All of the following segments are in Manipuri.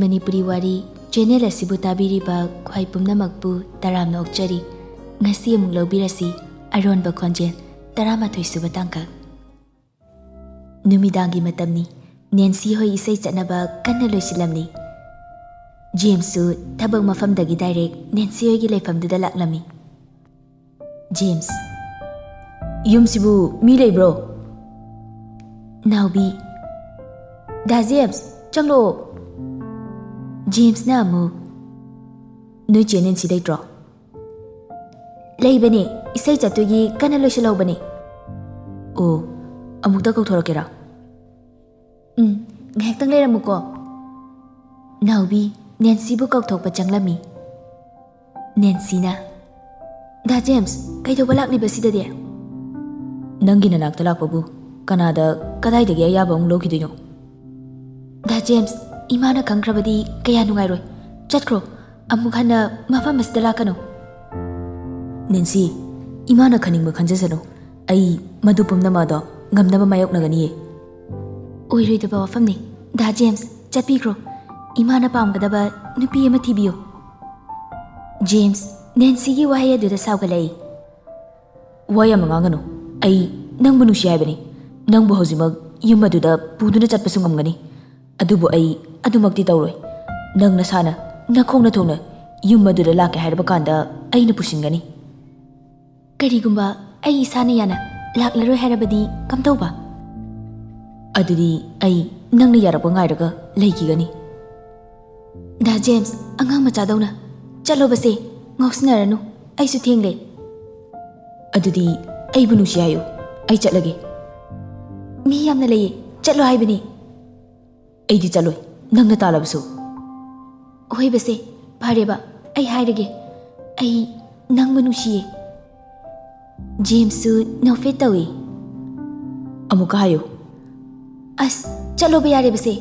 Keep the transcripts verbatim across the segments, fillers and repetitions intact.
ꯃꯅꯤꯄꯨꯔꯤ ꯋꯥꯔꯤ ꯆꯦꯅꯦꯜ ꯑꯁꯤꯕꯨ ꯇꯥꯕꯤꯔꯤꯕ ꯈ꯭ꯋꯥꯏ ꯄꯨꯝꯅꯃꯛꯄꯨ ꯇꯔꯥꯝꯅ ꯑꯣꯛꯆꯔꯤ꯫ ꯉꯁꯤ ꯑꯃꯨꯛ ꯂꯧꯕꯤꯔꯁꯤ ꯑꯔꯣꯟꯕ ꯈꯣꯟꯖꯦꯜ ꯇꯔꯥꯃꯥꯊꯣꯏ ꯁꯨꯕ ꯇꯥꯡꯀꯛ꯫ ꯅꯨꯃꯤꯗꯥꯡꯒꯤ ꯃꯇꯝꯅꯤ꯫ ꯅꯦꯟꯁꯤ ꯍꯣꯏ ꯏꯁꯩ ꯆꯠꯅꯕ ꯀꯟꯅ ꯂꯣꯏꯁꯤꯜꯂꯝꯂꯤ꯫ ꯖꯦꯝꯁꯁꯨ ꯊꯕꯛ ꯃꯐꯝꯗꯒꯤ ꯗꯥꯏꯔꯦꯛ ꯅꯦꯟꯁꯤ ꯍꯣꯏꯒꯤ ꯂꯩꯐꯝꯗꯨꯗ ꯂꯥꯛꯂꯝꯃꯤ꯫ ꯖꯦꯝꯁ, "ꯌꯨꯝꯁꯤꯕꯨ ꯃꯤ ꯂꯩꯕ꯭ꯔꯣ?" ꯅꯥꯎꯕꯤ, "ꯗꯥ ꯖꯦꯝꯁ, ꯆꯪꯂꯛꯑꯣ꯫" ꯖꯦꯝꯁꯅ ꯑꯃꯨꯛ, "ꯅꯣꯏ ꯆꯦ ꯅꯦꯟꯁꯤ ꯂꯩꯇ꯭ꯔꯣ?" "ꯂꯩꯕꯅꯦ, ꯏꯁꯩ ꯆꯠꯇꯣꯏꯒꯤ ꯀꯟꯅ ꯂꯣꯏꯁꯤꯜꯍꯧꯕꯅꯦ꯫" "ꯑꯣ, ꯑꯃꯨꯛꯇ ꯀꯧꯊꯣꯔꯛꯀꯦꯔꯥ?" "ꯎꯝ, ꯉꯥꯏꯍꯥꯛꯇꯪ ꯂꯩꯔꯝꯃꯨꯀꯣ꯫" ꯅꯥꯎꯕꯤ ꯅꯦꯟꯁꯤꯕꯨ ꯀꯧꯊꯣꯛꯄ ꯆꯪꯂꯝꯃꯤ꯫ ꯅꯦꯟꯁꯤꯅ, "ꯗꯥ ꯖꯦꯝꯁ, ꯀꯩꯗꯧꯕ ꯂꯥꯛꯂꯤꯕ ꯁꯤꯗꯗꯤ?" "ꯅꯪꯒꯤ ꯅꯅꯥꯛꯇ ꯂꯥꯛꯄꯕꯨ ꯀꯅꯥꯗ ꯀꯗꯥꯏꯗꯒꯤ ꯑꯌꯥꯕ ꯑꯃꯨꯛ ꯂꯧꯈꯤꯗꯣꯏꯅꯣ?" "ꯗꯥ ꯖꯦꯝꯁ, ꯏꯃꯥꯅ ꯈꯪꯈ꯭ꯔꯕꯗꯤ ꯀꯌꯥ ꯅꯨꯡꯉꯥꯏꯔꯣꯏ꯫ ꯆꯠꯈ꯭ꯔꯣ, ꯑꯃꯨꯛ ꯍꯟꯅ ꯃꯐꯝ ꯑꯁꯤꯗ ꯂꯥꯛꯀꯅꯨ꯫" "ꯅꯦꯟꯁꯤ, ꯏꯃꯥꯅ ꯈꯟꯅꯤꯡꯕ ꯈꯟꯖꯁꯅꯨ꯫ ꯑꯩ ꯃꯗꯨ ꯄꯨꯝꯅꯃꯛ ꯑꯗꯣ ꯉꯝꯅꯕ ꯃꯥꯌꯣꯛꯅꯒꯅꯤꯌꯦ꯫" "ꯑꯣꯏꯔꯣꯏꯗꯕ ꯋꯥꯐꯝꯅꯤ꯫ ꯗꯥ ꯖꯦꯝꯁ, ꯆꯠꯄꯤꯈ꯭ꯔꯣ꯫ ꯏꯃꯥꯅ ꯄꯥꯝꯒꯗꯕ ꯅꯨꯄꯤ ꯑꯃ ꯊꯤꯕꯤꯌꯨ꯫" ꯖꯦꯝꯁ ꯅꯦꯟꯁꯤꯒꯤ ꯋꯥꯍꯩ ꯑꯗꯨꯗ ꯁꯥꯎꯒꯠꯂꯛꯏ꯫ "ꯋꯥ ꯌꯥꯝꯅ ꯉꯥꯡꯒꯅꯨ꯫ ꯑꯩ ꯅꯪꯕꯨ ꯅꯨꯡꯁꯤ ꯍꯥꯏꯕꯅꯤ꯫ ꯅꯪꯕꯨ ꯍꯧꯖꯤꯛꯃꯛ ꯌꯨꯝ ꯑꯗꯨꯗ ꯄꯨꯗꯨꯅ ꯆꯠꯄꯁꯨ ꯉꯝꯒꯅꯤ꯫ ꯑꯗꯨꯕꯨ ꯑꯩ ꯑꯗꯨꯃꯛꯇꯤ ꯇꯧꯔꯣꯏ꯫ ꯅꯪ ꯅꯁꯥꯅ ꯅꯈꯣꯡ ꯅꯊꯣꯡꯅ ꯌꯨꯝ ꯑꯗꯨꯗ ꯂꯥꯛꯀꯦ ꯍꯥꯏꯔꯕ ꯀꯥꯟꯗ ꯑꯩꯅ ꯄꯨꯁꯤꯟꯒꯅꯤ꯫" "ꯀꯔꯤꯒꯨꯝꯕ ꯑꯩ ꯏꯁꯥꯅ ꯌꯥꯅ ꯂꯥꯛꯂꯔꯣꯏ ꯍꯥꯏꯔꯕꯗꯤ ꯀꯝꯗꯧꯕ?" "ꯑꯗꯨꯗꯤ ꯑꯩ ꯅꯪꯅ ꯌꯥꯔꯛꯄ ꯉꯥꯏꯔꯒ ꯂꯩꯈꯤꯒꯅꯤ꯫" "ꯗꯥ ꯖꯦꯝꯁ, ꯑꯉꯥꯡ ꯃꯆꯥꯗꯧꯅ ꯆꯠꯂꯣꯕꯁꯦ, ꯉꯥꯎꯁꯤꯟꯅꯔꯅꯨ, ꯑꯩꯁꯨ ꯊꯦꯡꯂꯦ꯫" "ꯑꯗꯨꯗꯤ ꯑꯩꯕꯨ ꯅꯨꯡꯁꯤ ꯍꯥꯏꯌꯨ, ꯑꯩ ꯆꯠꯂꯒꯦ꯫" "ꯃꯤ ꯌꯥꯝꯅ ꯂꯩꯌꯦ, ꯆꯠꯂꯣ ꯍꯥꯏꯕꯅꯤ꯫" "ꯑꯩꯗꯤ ꯆꯠꯂꯣꯏ, ꯅꯪꯅ ꯇꯥꯜꯂꯕꯁꯨ꯫" "ꯍꯣꯏꯕꯁꯦ, ꯐꯔꯦꯕ, ꯑꯩ ꯍꯥꯏꯔꯒꯦ, ꯑꯩ ꯅꯪꯕꯨ ꯅꯨꯡꯁꯤꯌꯦ꯫" ꯖꯦꯝꯁꯁꯨ ꯅꯣꯛꯐꯦꯠ ꯇꯧꯏ꯫ "ꯑꯃꯨꯛꯀ ꯍꯥꯏꯌꯨ꯫" "ꯑꯁ, ꯆꯠꯂꯣꯕ ꯌꯥꯔꯦꯕꯁꯦ꯫"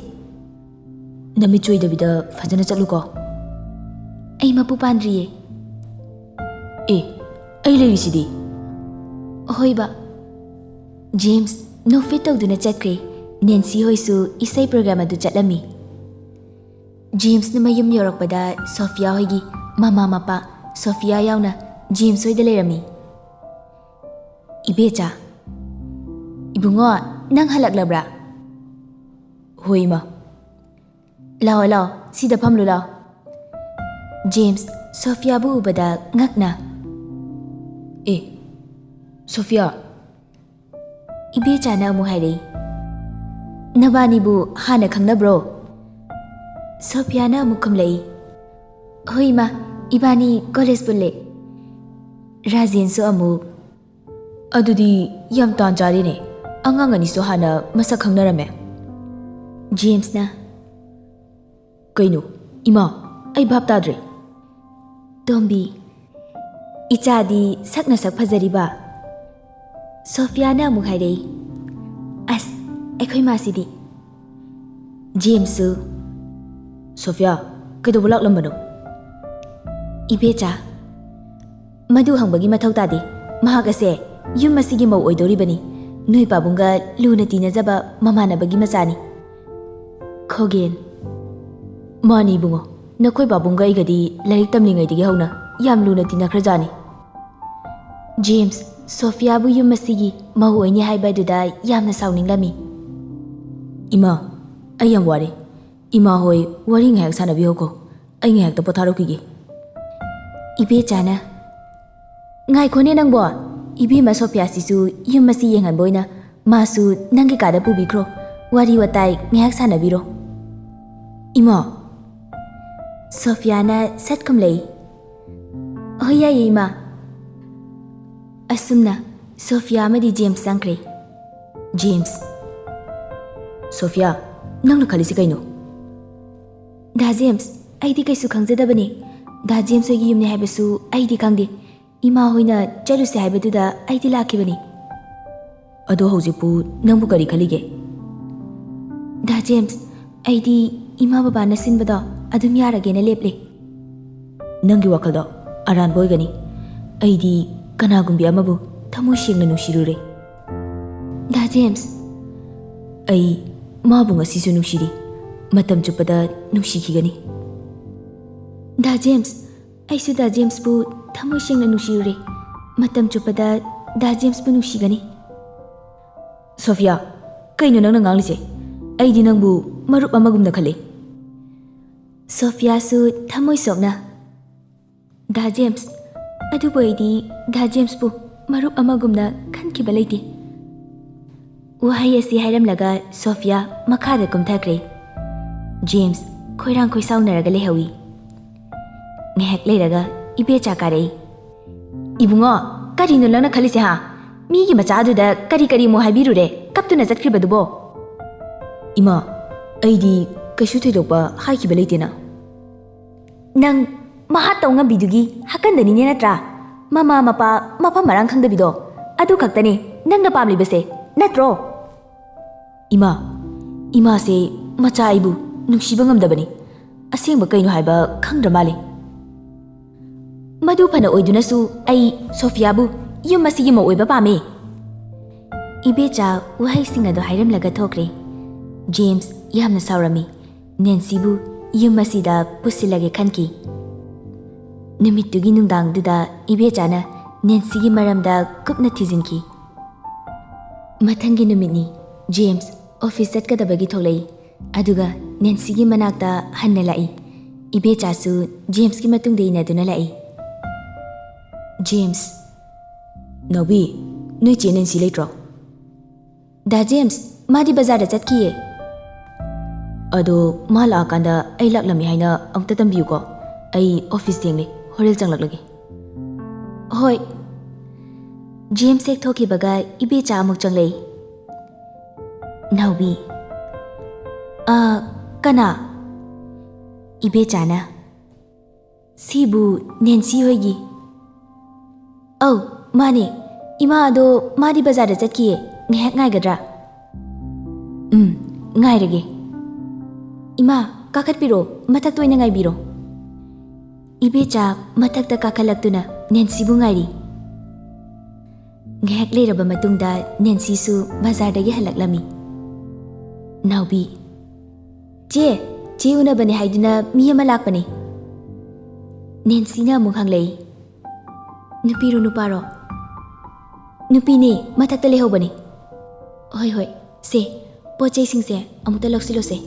"ꯅꯃꯤꯠ ꯆꯣꯏꯗꯕꯤꯗ ꯐꯖꯅ ꯆꯠꯂꯨꯀꯣ꯫" "ꯑꯩ ꯃꯄꯨ ꯄꯥꯟꯗ꯭ꯔꯤꯌꯦ꯫" "ꯑꯦ, ꯑꯩ ꯂꯩꯔꯤꯁꯤꯗꯤ꯫" "ꯍꯣꯏꯕ꯫" ꯖꯦꯝꯁ ꯅꯣꯛꯐꯦꯠ ꯇꯧꯗꯨꯅ ꯆꯠꯈ꯭ꯔꯦ꯫ ꯅꯦꯟꯁꯤ ꯍꯣꯏꯁꯨ ꯏꯁꯩ ꯄ꯭ꯔꯣꯒ꯭ꯔꯥꯝ ꯑꯗꯨ ꯆꯠꯂꯝꯃꯤ꯫ ꯖꯦꯝꯁꯅ ꯃꯌꯨꯝ ꯌꯧꯔꯛꯄꯗ ꯁꯣꯐꯤꯌꯥ ꯍꯣꯏꯒꯤ ꯃꯃꯥ ꯃꯄꯥ ꯁꯣꯐꯤꯌꯥ ꯌꯥꯎꯅ ꯖꯦꯝꯁ ꯍꯣꯏꯗ ꯂꯩꯔꯝꯃꯤ꯫ "ꯏꯕꯦꯆꯥ, ꯏꯕꯨꯡꯉꯣ, ꯅꯪ ꯍꯜꯂꯛꯂꯕ꯭ꯔꯥ?" "ꯍꯣꯏ, ꯏꯃꯥ꯫" "ꯂꯥꯛꯑꯣ, ꯂꯥꯛꯑꯣ, ꯁꯤꯗ ꯐꯝꯂꯨ ꯂꯥꯛꯑꯣ꯫" ꯖꯦꯝꯁ ꯁꯣꯐꯤꯌꯥꯕꯨ ꯎꯕꯗ ꯉꯛꯅ, "ꯑꯦ, ꯁꯣꯐꯤꯌꯥ!" ꯏꯕꯦꯆꯥꯅ ꯑꯃꯨꯛ ꯍꯥꯏꯔꯛꯏ, "ꯅꯕꯥꯅꯤꯕꯨ ꯍꯥꯟꯅ ꯈꯪꯅꯕ꯭ꯔꯣ?" ꯁꯣꯐꯤꯌꯥꯅ ꯑꯃꯨꯛ ꯈꯨꯝꯂꯛꯏ, "ꯍꯣꯏ ꯏꯃꯥ, ꯏꯕꯥꯅꯤ ꯀꯣꯂꯦꯖ ꯄꯨꯜꯂꯦ꯫" ꯔꯥꯖꯦꯟꯁꯨ ꯑꯃꯨꯛ, "ꯑꯗꯨꯗꯤ ꯌꯥꯝ ꯇꯥꯟ ꯆꯥꯔꯦꯅꯦ, ꯑꯉꯥꯡ ꯑꯅꯤꯁꯨ ꯍꯥꯟꯅ ꯃꯁꯛ ꯈꯪꯅꯔꯝꯃꯦ꯫" ꯖꯦꯝꯁꯅ, "ꯀꯩꯅꯣ, ꯏꯃꯥ, ꯑꯩ ꯚꯥꯞ ꯇꯥꯗ꯭ꯔꯦ꯫" ꯇꯣꯝꯕꯤ, "ꯏꯆꯥꯗꯤ ꯁꯛꯅ ꯁꯛ ꯐꯖꯔꯤꯕ꯫" ꯁꯣꯐꯤꯌꯥꯅ ꯑꯃꯨꯛ ꯍꯥꯏꯔꯛꯏ, "ꯑꯁ, ꯑꯩꯈꯣꯏ ꯃꯥꯁꯤꯗꯤ꯫" ꯖꯦꯝꯁꯁꯨ, "ꯁꯣꯐꯤꯌꯥ, ꯀꯩꯗꯧꯕ ꯂꯥꯛꯂꯝꯕꯅꯣ?" ꯏꯕꯦꯆꯥ, "ꯃꯗꯨ ꯍꯪꯕꯒꯤ ꯃꯊꯧ ꯇꯥꯗꯦ꯫ ꯃꯍꯥꯛ ꯑꯁꯦ ꯌꯨꯝ ꯑꯁꯤꯒꯤ ꯃꯧ ꯑꯣꯏꯗꯧꯔꯤꯕꯅꯤ꯫ ꯅꯣꯏ ꯄꯥꯕꯨꯡꯒ ꯂꯨꯅ ꯇꯤꯟꯅꯖꯕ ꯃꯃꯥꯟꯅꯕꯒꯤ ꯃꯆꯥꯅꯤ꯫" ꯈꯣꯒꯦꯟ, "ꯃꯥꯅꯤ ꯏꯕꯨꯡꯉꯣ, ꯅꯈꯣꯏ ꯄꯥꯕꯨꯡꯒ ꯑꯩꯒꯗꯤ ꯂꯥꯏꯔꯤꯛ ꯇꯝꯂꯤꯉꯩꯗꯒꯤ ꯍꯧꯅ ꯌꯥꯝ ꯂꯨꯅ ꯇꯤꯟꯅꯈ꯭ꯔꯖꯥꯠꯅꯤ꯫" ꯖꯦꯝꯁ ꯁꯣꯐꯤꯌꯥꯕꯨ ꯌꯨꯝ ꯑꯁꯤꯒꯤ ꯃꯧ ꯑꯣꯏꯅꯤ ꯍꯥꯏꯕ ꯑꯗꯨꯗ ꯌꯥꯝꯅ ꯁꯥꯎꯅꯤꯡꯂꯝꯃꯤ꯫ "ꯏꯃꯥ, ꯑꯩ ꯌꯥꯝ ꯋꯥꯔꯦ꯫ ꯏꯃꯥ ꯍꯣꯏ ꯋꯥꯔꯤ ꯉꯥꯏꯍꯥꯛ ꯁꯥꯟꯅꯕꯤꯍꯧꯀꯣ꯫ ꯑꯩ ꯉꯥꯏꯍꯥꯛꯇ ꯄꯣꯊꯥꯔꯨꯈꯤꯒꯦ꯫" ꯏꯕꯦꯆꯥꯅ, "ꯉꯥꯏꯈꯣꯅꯦ ꯅꯪꯕꯣ, ꯏꯕꯦꯝꯃ ꯁꯣꯐꯤꯌꯥꯁꯤꯁꯨ ꯌꯨꯝ ꯑꯁꯤ ꯌꯦꯡꯍꯟꯕ ꯑꯣꯏꯅ ꯃꯥꯁꯨ ꯅꯪꯒꯤ ꯀꯥꯗ ꯄꯨꯕꯤꯈ꯭ꯔꯣ, ꯋꯥꯔꯤ ꯋꯥꯇꯥꯏ ꯉꯥꯏꯍꯥꯛ ꯁꯥꯟꯅꯕꯤꯔꯣ꯫" "ꯏꯃꯥ!" ꯁꯣꯐꯤꯌꯥꯅ ꯁꯠ ꯈꯨꯝꯂꯛꯏ, "ꯍꯣꯏ, ꯌꯥꯏꯌꯦ ꯏꯃꯥ꯫" ꯑꯁꯨꯝꯅ ꯁꯣꯐꯤꯌꯥ ꯑꯃꯗꯤ ꯖꯦꯝꯁ ꯆꯪꯈ꯭ꯔꯦ꯫ ꯖꯦꯝꯁ, "ꯁꯣꯐꯤꯌꯥ, ꯅꯪꯅ ꯈꯜꯂꯤꯁꯤ ꯀꯩꯅꯣ?" "ꯗꯥ ꯖꯦꯝꯁ, ꯑꯩꯗꯤ ꯀꯩꯁꯨ ꯈꯪꯖꯗꯕꯅꯤ꯫ ꯗꯥ ꯖꯦꯝꯁ ꯍꯣꯏꯒꯤ ꯌꯨꯝꯅꯤ ꯍꯥꯏꯕꯁꯨ ꯑꯩꯗꯤ ꯈꯪꯗꯦ꯫ ꯏꯃꯥ ꯍꯣꯏꯅ ꯆꯠꯂꯨꯁꯦ ꯍꯥꯏꯕꯗꯨꯗ ꯑꯩꯗꯤ ꯂꯥꯛꯈꯤꯕꯅꯤ꯫" "ꯑꯗꯣ ꯍꯧꯖꯤꯛꯄꯨ ꯅꯪꯕꯨ ꯀꯔꯤ ꯈꯜꯂꯤꯒꯦ?" "ꯗꯥ ꯖꯦꯝꯁ, ꯑꯩꯗꯤ ꯏꯃꯥ ꯕꯕꯥꯅ ꯁꯤꯟꯕꯗꯣ ꯑꯗꯨꯝ ꯌꯥꯔꯒꯦꯅ ꯂꯦꯞꯂꯦ꯫" "ꯅꯪꯒꯤ ꯋꯥꯈꯜꯗꯣ ꯑꯔꯥꯟꯕ ꯑꯣꯏꯒꯅꯤ꯫ ꯑꯩꯗꯤ ꯀꯅꯥꯒꯨꯝꯕꯤ ꯑꯃꯕꯨ ꯊꯃꯣꯏ ꯁꯦꯡꯅ ꯅꯨꯡꯁꯤꯔꯨꯔꯦ꯫" "ꯗꯥ ꯖꯦꯝꯁ꯫" "ꯑꯩ ꯃꯥꯕꯨ ꯉꯁꯤꯁꯨ ꯅꯨꯡꯁꯤꯔꯤ꯫ ꯃꯇꯝ ꯆꯨꯞꯄꯗ ꯅꯨꯡꯁꯤꯈꯤꯒꯅꯤ꯫ ꯗꯥ ꯖꯦꯝꯁ, ꯑꯩꯁꯨ ꯗꯥ ꯖꯦꯝꯁꯄꯨ ꯊꯃꯣꯏ ꯁꯦꯡꯅ ꯅꯨꯡꯁꯤꯔꯨꯔꯦ꯫ ꯃꯇꯝ ꯆꯨꯞꯄꯗ ꯗꯥ ꯖꯦꯝꯁꯄꯨ ꯅꯨꯡꯁꯤꯒꯅꯤ꯫ ꯁꯣꯐꯤꯌꯥ, ꯀꯩꯅꯣ ꯅꯪꯅ ꯉꯥꯡꯂꯤꯁꯦ? ꯑꯩꯗꯤ ꯅꯪꯕꯨ ꯃꯔꯨꯞ ꯑꯃꯒꯨꯝꯅ ꯈꯜꯂꯤ꯫ ꯁꯣꯐꯤꯌꯥꯁꯨ ꯊꯃꯣꯏ ꯁꯣꯛꯅ, "ꯗꯥ ꯖꯦꯝꯁ, ꯑꯗꯨꯕꯨ ꯑꯩꯗꯤ ꯗꯥ ꯖꯦꯝꯁꯄꯨ ꯃꯔꯨꯞ ꯑꯃꯒꯨꯝꯅ ꯈꯟꯈꯤꯕ ꯂꯩꯇꯦ꯫" ꯋꯥꯍꯩ ꯑꯁꯤ ꯍꯥꯏꯔꯝꯂꯒ ꯁꯣꯐꯤꯌꯥ ꯃꯈꯥꯗ ꯀꯨꯝꯊꯈ꯭ꯔꯦ꯫ ꯖꯦꯝꯁ ꯈꯣꯏꯔꯥꯡ ꯈꯣꯏꯁꯥꯎꯅꯔꯒ ꯂꯩꯍꯧꯏ꯫ ꯉꯥꯏꯍꯥꯛ ꯂꯩꯔꯒ ꯏꯕꯦꯆꯥ ꯀꯥꯔꯛꯏ꯫ "ꯏꯕꯨꯡꯉꯣ, ꯀꯔꯤꯅꯣ ꯅꯪꯅ ꯈꯜꯂꯤꯁꯦ ꯍꯥ? ꯃꯤꯒꯤ ꯃꯆꯥꯗꯨꯗ ꯀꯔꯤ ꯀꯔꯤ ꯑꯃꯨꯛ ꯍꯥꯏꯕꯤꯔꯨꯔꯦ, ꯀꯞꯇꯨꯅ ꯆꯠꯈ꯭ꯔꯤꯕꯗꯨꯕꯣ?" "ꯏꯃꯥ, ꯑꯩꯗꯤ ꯀꯩꯁꯨ ꯊꯣꯏꯗꯣꯛꯄ ꯍꯥꯏꯈꯤꯕ ꯂꯩꯇꯦꯅ꯫" "ꯅꯪ ꯃꯍꯥ ꯇꯧꯉꯝꯕꯤꯗꯨꯒꯤ ꯍꯥꯀꯟꯗꯅꯤꯅꯦ ꯅꯠꯇ꯭ꯔꯥ? ꯃꯃꯥ ꯃꯄꯥ ꯃꯐꯝ ꯃꯔꯥꯡ ꯈꯪꯗꯕꯤꯗꯣ, ꯑꯗꯨ ꯈꯛꯇꯅꯦ ꯅꯪꯅ ꯄꯥꯝꯂꯤꯕꯁꯦ ꯅꯠꯇ꯭ꯔꯣ?" "ꯏꯃꯥ, ꯏꯃꯥꯁꯦ ꯃꯆꯥ ꯑꯩꯕꯨ ꯅꯨꯡꯁꯤꯕ ꯉꯝꯗꯕꯅꯤ꯫ ꯑꯁꯦꯡꯕ ꯀꯩꯅꯣ ꯍꯥꯏꯕ ꯈꯪꯗ꯭ꯔ ꯃꯥꯜꯂꯦ꯫ ꯃꯗꯨ ꯐꯅ ꯑꯣꯏꯗꯨꯅꯁꯨ ꯑꯩ ꯁꯣꯐꯤꯌꯥꯕꯨ ꯌꯨꯝ ꯑꯁꯤꯒꯤ ꯃꯧ ꯑꯣꯏꯕ ꯄꯥꯝꯃꯤ꯫" ꯏꯕꯦꯆꯥ ꯋꯥꯍꯩꯁꯤꯡ ꯑꯗꯨ ꯍꯥꯏꯔꯝꯂꯒ ꯊꯣꯛꯈ꯭ꯔꯦ꯫ ꯖꯦꯝꯁ ꯌꯥꯝꯅ ꯁꯥꯎꯔꯝꯃꯤ꯫ ꯅꯦꯟꯁꯤꯕꯨ ꯌꯨꯝ ꯑꯁꯤꯗ ꯄꯨꯁꯤꯜꯂꯒꯦ ꯈꯟꯈꯤ꯫ ꯅꯨꯃꯤꯠꯇꯨꯒꯤ ꯅꯨꯡꯗꯥꯡꯗꯨꯗ ꯏꯕꯦꯆꯥꯅ ꯅꯦꯟꯁꯤꯒꯤ ꯃꯔꯝꯗ ꯀꯨꯞꯅ ꯊꯤꯖꯤꯟꯈꯤ꯫ ꯃꯊꯪꯒꯤ ꯅꯨꯃꯤꯠꯅꯤ꯫ ꯖꯦꯝꯁ ꯑꯣꯐꯤꯁ ꯆꯠꯀꯗꯕꯒꯤ ꯊꯣꯛꯂꯛꯏ꯫ ꯑꯗꯨꯒ ꯅꯦꯟꯁꯤꯒꯤ ꯃꯅꯥꯛꯇ ꯍꯟꯅ ꯂꯥꯛꯏ꯫ ꯏꯕꯦꯆꯥꯁꯨ ꯖꯦꯝꯁꯀꯤ ꯃꯇꯨꯡꯗ ꯏꯟꯅꯗꯨꯅ ꯂꯥꯛꯏ꯫ ꯖꯦꯝꯁ, "ꯅꯥꯎꯕꯤ, ꯅꯣꯏ ꯆꯦ ꯅꯦꯟꯁꯤ ꯂꯩꯇ꯭ꯔꯣ?" "ꯗꯥ ꯖꯦꯝꯁ, ꯃꯥꯗꯤ ꯕꯖꯥꯔꯗ ꯆꯠꯈꯤꯌꯦ꯫" "ꯑꯗꯣ ꯃꯥ ꯂꯥꯛꯑꯀꯥꯟꯗ ꯑꯩ ꯂꯥꯛꯂꯝꯃꯤ ꯍꯥꯏꯅ ꯑꯃꯨꯛꯇ ꯇꯝꯕꯤꯌꯨꯀꯣ꯫ ꯑꯩ ꯑꯣꯐꯤꯁ ꯊꯦꯡꯂꯦ, ꯍꯣꯔꯦꯟ ꯆꯪꯂꯛꯂꯒꯦ꯫" "ꯍꯣꯏ꯫" ꯖꯦꯝꯁ ꯍꯦꯛ ꯊꯣꯛꯈꯤꯕꯒ ꯏꯕꯦꯆꯥ ꯑꯃꯨꯛ ꯆꯪꯂꯛꯏ꯫ "ꯅꯥꯎꯕꯤ꯫" "ꯑ, ꯀꯅꯥ?" ꯏꯕꯦꯆꯥꯅ꯫ "ꯁꯤꯕꯨ ꯅꯦꯟꯁꯤ ꯍꯣꯏꯒꯤ?" "ꯑꯧ, ꯃꯥꯅꯦ꯫ ꯏꯃꯥ ꯑꯗꯣ ꯃꯥꯗꯤ ꯕꯖꯥꯔꯗ ꯆꯠꯈꯤꯌꯦ꯫ ꯉꯥꯏꯍꯥꯛ ꯉꯥꯏꯒꯗ꯭ꯔꯥ?" "ꯎꯝ, ꯉꯥꯏꯔꯒꯦ꯫" "ꯏꯃꯥ, ꯀꯥꯈꯠꯄꯤꯔꯣ, ꯃꯊꯛꯇ ꯑꯣꯏꯅ ꯉꯥꯏꯕꯤꯔꯣ꯫" ꯏꯕꯦꯆꯥ ꯃꯊꯛꯇ ꯀꯥꯈꯠꯂꯛꯇꯨꯅ ꯅꯦꯟꯁꯤꯕꯨ ꯉꯥꯏꯔꯤ꯫ ꯉꯥꯏꯍꯥꯛ ꯂꯩꯔꯕ ꯃꯇꯨꯡꯗ ꯅꯦꯟꯁꯤꯁꯨ ꯕꯖꯥꯔꯗꯒꯤ ꯍꯜꯂꯛꯂꯝꯃꯤ꯫ "ꯅꯥꯎꯕꯤ, "ꯆꯦ, ꯆꯦ ꯎꯅꯕꯅꯦ ꯍꯥꯏꯗꯨꯅ ꯃꯤ ꯑꯃ ꯂꯥꯛꯄꯅꯦ꯫" ꯅꯦꯟꯁꯤꯅ ꯑꯃꯨꯛ ꯍꯪꯂꯛꯏ, "ꯅꯨꯄꯤꯔꯣ ꯅꯨꯄꯥꯔꯣ?" "ꯅꯨꯄꯤꯅꯦ, ꯃꯊꯛꯇ ꯂꯩꯍꯧꯕꯅꯦ꯫" "ꯍꯣꯏ ꯍꯣꯏ, ꯁꯦ, ꯄꯣꯠ ꯆꯩꯁꯤꯡꯁꯦ ꯑꯃꯨꯛꯇ ꯂꯧꯁꯤꯜꯂꯣꯁꯦ꯫"